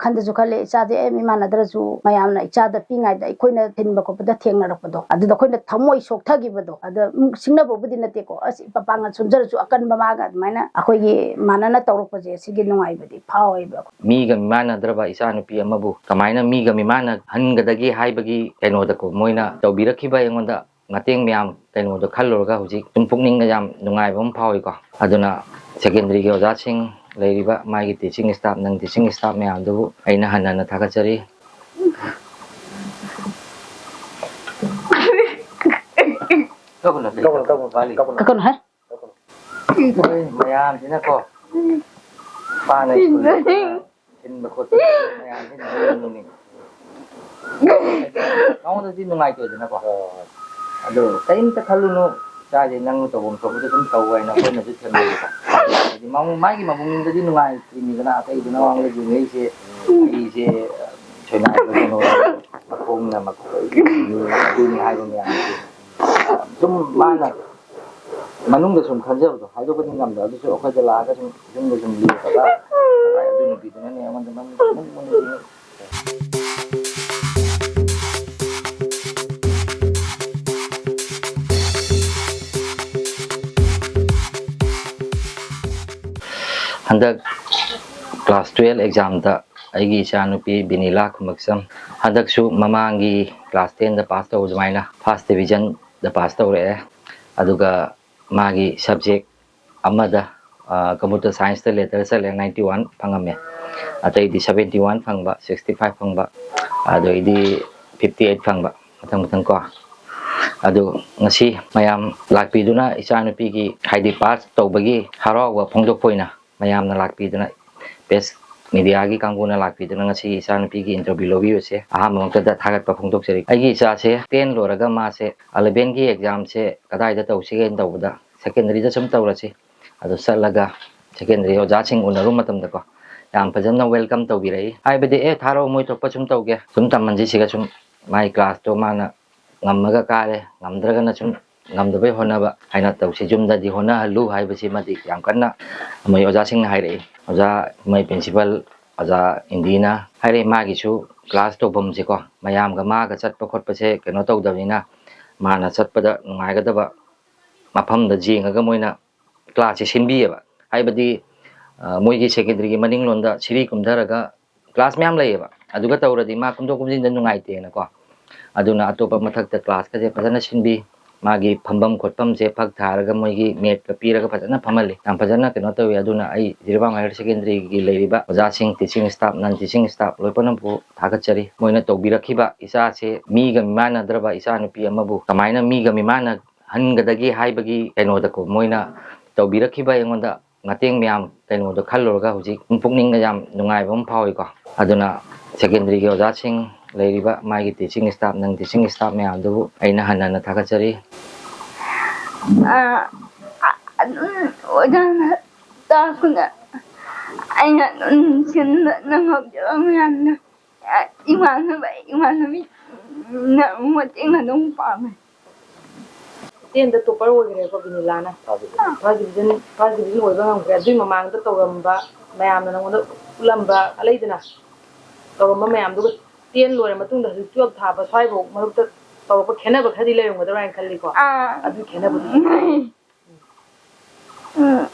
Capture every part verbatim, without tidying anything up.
ꯍꯟꯗꯁꯨ ꯈꯜꯂꯦ, ꯏꯆꯥꯁꯦ ꯑꯦ ꯃꯤꯃꯥꯟꯅꯗ꯭ꯔꯁꯨ ꯃꯌꯥꯝꯅ ꯏꯆꯥꯗ ꯄꯤꯛꯏꯉꯩꯗ ꯑꯩꯈꯣꯏꯅ ꯊꯤꯟꯕ ꯈꯣꯠꯄꯗ ꯊꯦꯡꯅꯔꯛꯄꯗꯣ, ꯑꯗꯨꯗ ꯑꯩꯈꯣꯏꯅ ꯊꯃꯣꯏ ꯁꯣꯛꯊꯈꯤꯕꯗꯣ, ꯑꯗ ꯁꯤꯡꯅꯕꯕꯨꯗꯤ ꯅꯠꯇꯦꯀꯣ, ꯑꯁ ꯏꯄꯥ ꯄꯥꯡꯒꯜ ꯁꯣꯟꯖꯔꯁꯨ ꯑꯀꯟꯕ ꯃꯥꯒ ꯑꯗꯨꯃꯥꯏꯅ ꯑꯩꯈꯣꯏꯒꯤ ꯃꯥꯟꯅꯅ ꯇꯧꯔꯛꯄꯁꯦ, ꯁꯤꯒꯤ ꯅꯨꯡꯉꯥꯏꯕꯗꯤ ꯐꯥꯎꯋꯦꯕ꯫ ꯃꯤꯒ ꯃꯤꯃꯥꯟꯅꯗ꯭ꯔꯕ ꯏꯆꯥꯅꯨꯄꯤ ꯑꯃꯕꯨ ꯀꯃꯥꯏꯅ ꯃꯤꯒ ꯃꯤꯃꯥꯟꯅꯍꯟꯒꯗꯒꯦ ꯍꯥꯏꯕꯒꯤ ꯀꯩꯅꯣꯗꯀꯣ, ꯃꯣꯏꯅ ꯇꯧꯕꯤꯔꯛꯈꯤꯕ ꯑꯩꯉꯣꯟꯗ ꯃꯇꯦꯡ ꯃꯌꯥꯝ ꯀꯩꯅꯣꯗꯣ ꯈꯜꯂꯨꯔꯒ ꯍꯧꯖꯤꯛ ꯁꯨꯝ ꯄꯨꯛꯅꯤꯡꯗ ꯌꯥꯝ ꯅꯨꯡꯉꯥꯏꯕ ꯑꯃ ꯐꯥꯎꯏꯀꯣ꯫ ꯑꯗꯨꯅ ꯁꯦꯀꯦꯟꯗꯔꯤꯒꯤ ꯑꯣꯖꯥꯁꯤꯡ, ꯂꯩꯔꯤꯕ ꯃꯥꯒꯤ ꯇꯤꯆꯤꯡ ꯁ꯭ꯇꯥꯐ, ꯅꯪ ꯇꯤꯆꯤꯡ ꯁ꯭ꯇꯥꯐ ꯃꯌꯥꯝꯗꯨꯕꯨ ꯑꯩꯅ ꯍꯟꯅ ꯍꯟꯅ ꯊꯥꯒꯠꯆꯔꯤ꯫ ꯀꯞꯀꯅꯨ, ꯀꯞꯀꯅꯨ, ꯀꯞꯀꯅꯨ, ꯄꯥꯜꯂꯤ꯫ ꯀꯞꯀꯅꯨ ꯍꯥꯏ꯫ ꯑꯩꯈꯣꯏ ꯃꯌꯥꯝꯁꯤꯅꯀꯣ, ꯄꯥꯅ ꯁ꯭ꯀꯨꯜꯗ ꯊꯤꯟꯕ ꯈꯣꯠꯄ ꯃꯌꯥꯝꯁꯤꯅ ꯅꯣꯡꯃꯅꯤ꯫ ꯅꯉꯣꯟꯗꯗꯤ ꯅꯨꯡꯉꯥꯏꯇꯦꯗꯅꯀꯣ꯫ ꯑꯗꯨ ꯀꯔꯤꯝꯇ ꯈꯜꯂꯨꯅꯨ, ꯏꯆꯥꯁꯦ ꯅꯪ ꯇꯧꯐꯝ ꯊꯣꯛꯄꯗ ꯑꯗꯨꯝ ꯇꯧ ꯍꯥꯏꯅ ꯑꯩꯈꯣꯏꯅꯁꯨ ꯊꯦꯝꯃꯦꯕꯀꯣ꯫ ꯍꯥꯏꯗꯤ ꯃꯥꯒꯤ ꯃꯕꯨꯡꯗꯗꯤ ꯅꯨꯡꯉꯥꯏꯇ꯭ꯔꯤꯅꯤꯗꯅ, ꯑꯇꯩꯗꯨꯅ ꯃꯉꯣꯟꯗ ꯌꯦꯡꯉꯛꯏꯁꯦ, ꯑꯩꯁꯦ ꯁꯣꯏꯅꯥꯏꯕ ꯀꯩꯅꯣ, ꯃꯈꯣꯡꯅ ꯃꯈꯣꯡ ꯑꯗꯨꯅꯤ ꯍꯥꯏꯕ ꯃꯌꯥꯝꯁꯦ꯫ ꯁꯨꯝ ꯃꯥꯅ ꯃꯅꯨꯡꯗ ꯁꯨꯝ ꯈꯟꯖꯕꯗꯣ ꯍꯥꯏꯗꯣꯛꯄꯗꯤ ꯉꯝꯗꯕ, ꯑꯗꯨꯁꯨ ꯑꯩꯈꯣꯏꯗ ꯂꯥꯛꯑꯒ ꯁꯨꯝ ꯌꯨꯝꯗ ꯁꯨꯝ ꯂꯦꯞꯄꯒ ꯑꯗꯨ ꯅꯨꯄꯤꯗꯨꯅꯅꯦ ꯑꯩꯉꯣꯟꯗ ꯃꯃꯤꯠ ꯃꯨꯟ ꯃꯨꯟꯅ ꯌꯦꯡꯉꯤ꯫ ꯍꯟꯗꯛ class twelve examꯗ ꯑꯩꯒꯤ ꯏꯆꯥꯅꯨꯄꯤ ꯕꯤꯅꯤꯂꯥ ꯈꯨꯃꯛꯆꯝ, ꯍꯟꯗꯛꯁꯨ ꯃꯃꯥꯡꯒꯤ class tenꯗ pass ꯇꯧꯕ ꯑꯗꯨꯃꯥꯏꯅ first divisionꯗ pass ꯇꯧꯔꯛꯑꯦ꯫ ꯑꯗꯨꯒ ꯃꯥꯒꯤ subject ꯑꯃꯗ, ꯑ, computer scienceꯇ letter ꯆꯠꯂꯦ, ninety one ꯐꯪꯉꯝꯃꯦ꯫ ꯑꯇꯩꯗꯤ seventy one ꯐꯪꯕ, sixty five ꯐꯪꯕ, ꯑꯗꯩꯗꯤ fifty eight ꯐꯪꯕ, ꯃꯊꯪ ꯃꯊꯪ ꯀꯣ꯫ ꯑꯗꯨ ꯉꯁꯤ ꯃꯌꯥꯝ ꯂꯥꯛꯄꯤꯗꯨꯅ ꯏꯆꯥꯅꯨꯄꯤꯒꯤ, ꯍꯥꯏꯗꯤ, pass ꯇꯧꯕꯒꯤ ꯍꯔꯥꯎꯕ ꯐꯣꯡꯗꯣꯛꯄ ꯑꯣꯏꯅ ꯃꯌꯥꯝꯅ ꯂꯥꯛꯄꯤꯗꯨꯅ, press mediaꯒꯤ ꯀꯥꯡꯕꯨꯅ ꯂꯥꯛꯄꯤꯗꯨꯅ ꯉꯁꯤꯒꯤ ꯏꯆꯥꯅꯨꯄꯤꯒꯤ interview ꯂꯧꯕꯤꯕꯁꯦ ꯑꯍꯥꯟꯕ ꯃꯛꯇꯗ ꯊꯥꯒꯠꯄ ꯐꯣꯡꯗꯣꯛꯆꯔꯤ꯫ ꯑꯩꯒꯤ ꯏꯆꯥꯁꯦ ten ꯂꯣꯏꯔꯒ ꯃꯥꯁꯦ elevenꯒꯤ examꯁꯦ ꯀꯗꯥꯏꯗ ꯇꯧꯁꯤꯒꯦꯅ ꯇꯧꯕꯗ, secondary ꯁꯨꯝ ꯇꯧꯔꯁꯤ, ꯑꯗꯨ ꯆꯠꯂꯒ secondary ꯑꯣꯖꯥꯁꯤꯡ ꯎꯅꯔꯨ ꯃꯇꯝꯗꯀꯣ, ꯌꯥꯝ ꯐꯖꯅ welcome ꯇꯧꯕꯤꯔꯛꯏ꯫ ꯍꯥꯏꯕꯗꯤ, "ꯑꯦ, ꯊꯥꯔꯛꯑꯣ, ꯃꯣꯏ ꯊꯣꯛꯄ ꯁꯨꯝ ꯇꯧꯒꯦ, ꯁꯨꯝ ꯇꯝꯍꯟꯁꯤ, ꯁꯤꯒ ꯁꯨꯝ ꯃꯥꯏ classꯇꯣ ꯃꯥꯅ ꯉꯝꯃꯒ ꯀꯥꯔꯦ, ꯉꯝꯗ꯭ꯔꯒꯅ ꯁꯨꯝ ꯉꯝꯗꯕꯩ ꯍꯣꯠꯅꯕ ꯍꯥꯏꯅ ꯇꯧꯁꯤ, ꯌꯨꯝꯗꯗꯤ ꯍꯣꯠꯅꯍꯜꯂꯨ" ꯍꯥꯏꯕꯁꯤꯃꯗꯤ ꯌꯥꯝ ꯀꯟꯅ ꯃꯣꯏ ꯑꯣꯖꯥꯁꯤꯡꯅ ꯍꯥꯏꯔꯛꯏ꯫ ꯑꯣꯖꯥ, ꯃꯣꯏ principal ꯑꯣꯖꯥ ꯏꯟꯗꯤꯅ ꯍꯥꯏꯔꯦ, ꯃꯥꯒꯤꯁꯨ ꯀ꯭ꯂꯥꯁ ꯇꯧꯐꯝꯁꯦꯀꯣ, ꯃꯌꯥꯝꯒ ꯃꯥꯒ ꯆꯠꯄ ꯈꯣꯠꯄꯁꯦ ꯀꯩꯅꯣ ꯇꯧꯗꯕꯅꯤꯅ, ꯃꯥꯅ ꯆꯠꯄꯗ ꯅꯨꯡꯉꯥꯏꯒꯗꯕ ꯃꯐꯝꯗ ꯌꯦꯡꯉꯒ ꯃꯣꯏꯅ ꯀ꯭ꯂꯥꯁꯁꯦ ꯁꯤꯟꯕꯤꯌꯦꯕ꯫ ꯍꯥꯏꯕꯗꯤ, ꯑ, ꯃꯣꯏꯒꯤ ꯁꯦꯀꯦꯟꯗꯔꯤꯒꯤ ꯃꯅꯤꯡꯂꯣꯝꯗ ꯁꯤꯔꯤ ꯀꯨꯝꯊꯔꯒ ꯀ꯭ꯂꯥꯁ ꯃꯌꯥꯝ ꯂꯩꯌꯦꯕ, ꯑꯗꯨꯒ ꯇꯧꯔꯗꯤ ꯃꯥ ꯀꯨꯝꯗꯣꯛ ꯀꯨꯝꯖꯤꯟꯗ ꯅꯨꯡꯉꯥꯏꯇꯦꯅꯀꯣ꯫ ꯑꯗꯨꯅ ꯑꯇꯣꯞꯄ ꯃꯊꯛꯇ ꯀ꯭ꯂꯥꯁꯀꯁꯦ ꯐꯖꯅ ꯁꯤꯟꯕꯤ, ꯃꯥꯒꯤ ꯐꯝꯐꯝ ꯈꯣꯠꯐꯝꯁꯦ ꯐꯛ ꯊꯥꯔꯒ ꯃꯣꯏꯒꯤ ꯃꯦꯠꯀ ꯄꯤꯔꯒ ꯐꯖꯅ ꯐꯝꯍꯜꯂꯤ꯫ ꯌꯥꯝ ꯐꯖꯅ ꯀꯩꯅꯣ ꯇꯧꯋꯤ꯫ ꯑꯗꯨꯅ ꯑꯩ ꯖꯤꯔꯤꯕꯥꯝ ꯍꯥꯌꯔ ꯁꯦꯀꯦꯟꯗꯔꯤꯒꯤ ꯂꯩꯔꯤꯕ ꯑꯣꯖꯥꯁꯤꯡ, ꯇꯤꯆꯤꯡ ꯁ꯭ꯇꯥꯐ, ꯅꯟ ꯇꯤꯆꯤꯡ ꯁ꯭ꯇꯥꯐ ꯂꯣꯏꯅꯃꯛꯄꯨ ꯊꯥꯒꯠꯆꯔꯤ꯫ ꯃꯣꯏꯅ ꯇꯧꯕꯤꯔꯛꯈꯤꯕ ꯏꯆꯥꯁꯦ ꯃꯤꯒ ꯃꯤꯃꯥꯟꯅꯗ꯭ꯔꯕ ꯏꯆꯥ ꯅꯨꯄꯤ ꯑꯃꯕꯨ ꯀꯃꯥꯏꯅ ꯃꯤꯒ ꯃꯤꯃꯥꯟꯅ ꯍꯟꯒꯗꯒꯦ ꯍꯥꯏꯕꯒꯤ ꯀꯩꯅꯣꯗꯀꯣ, ꯃꯣꯏꯅ ꯇꯧꯕꯤꯔꯛꯈꯤꯕ ꯑꯩꯉꯣꯟꯗ ꯃꯇꯦꯡ ꯃꯌꯥꯝ ꯀꯩꯅꯣꯗꯣ ꯈꯜꯂꯨꯔꯒ ꯍꯧꯖꯤꯛ ꯄꯨꯛꯅꯤꯡꯗ ꯌꯥꯝ ꯅꯨꯡꯉꯥꯏꯕ ꯑꯃ ꯐꯥꯎꯏꯀꯣ꯫ ꯑꯗꯨꯅ ꯁꯦꯀꯦꯟꯗꯔꯤꯒꯤ ꯑꯣꯖꯥꯁꯤꯡ, ꯂꯩꯔꯤꯕ ꯃꯥꯒꯤ ꯇꯤꯆꯤꯡ ꯁ꯭ꯇꯥꯐ, ꯅꯟ ꯇꯤꯆꯤꯡ ꯁ꯭ꯇꯥꯐ ꯃꯌꯥꯝꯗꯨꯕꯨ ꯑꯩꯅ ꯍꯟꯅ ꯍꯟꯅ ꯊꯥꯒꯠꯆꯔꯤ꯫ ꯑ, ꯑ, ꯑꯗꯨꯝ ꯑꯣꯖꯥꯅ ꯇꯥꯛꯄꯗ ꯑꯩꯅ ꯑꯗꯨꯝ ꯁꯤꯟꯕ ꯅꯪꯍꯧꯗꯕ ꯃꯌꯥꯝꯗꯣ, ꯑ, ꯏꯃꯥꯟꯅꯕ, ꯏꯃꯥꯟꯅꯕꯤꯅ ꯃꯇꯦꯡ ꯑꯗꯨꯝ ꯄꯥꯡꯉꯦ꯫ ꯇꯦꯟꯗ ꯇꯣꯄꯔ ꯑꯣꯏꯈ꯭ꯔꯦꯀꯣ ꯕꯤꯅꯤꯂꯥꯅ꯫ First division. First division, first division ꯑꯣꯏꯕ ꯉꯝꯈ꯭ꯔꯦ꯫ ꯑꯗꯨꯏ ꯃꯃꯥꯡꯗ ꯇꯧꯔꯝꯕ ꯃꯌꯥꯝꯅ ꯅꯉꯣꯟꯗ ꯎꯠꯂꯝꯕ ꯂꯩꯗꯅ, ꯇꯧꯔꯝꯕ ꯃꯌꯥꯝꯗꯨꯒ ꯇꯦꯟ ꯂꯣꯏꯔ ꯃꯇꯨꯡꯗ ꯍꯧꯖꯤꯛ ꯇꯨꯌꯦꯜꯞ ꯊꯥꯕ ꯁ꯭ꯋꯥꯏꯐꯥꯎ ꯃꯔꯛꯇ ꯇꯧꯔꯛꯄ ꯈꯦꯠꯅꯕ ꯈꯔꯗꯤ ꯂꯩꯔꯝꯒꯗ꯭ꯔꯥ ꯍꯥꯏꯅ ꯈꯜꯂꯤꯀꯣ꯫ ꯑꯥ꯫ ꯑꯗꯨ ꯈꯦꯠꯅꯕꯗꯨ ꯎꯝ꯫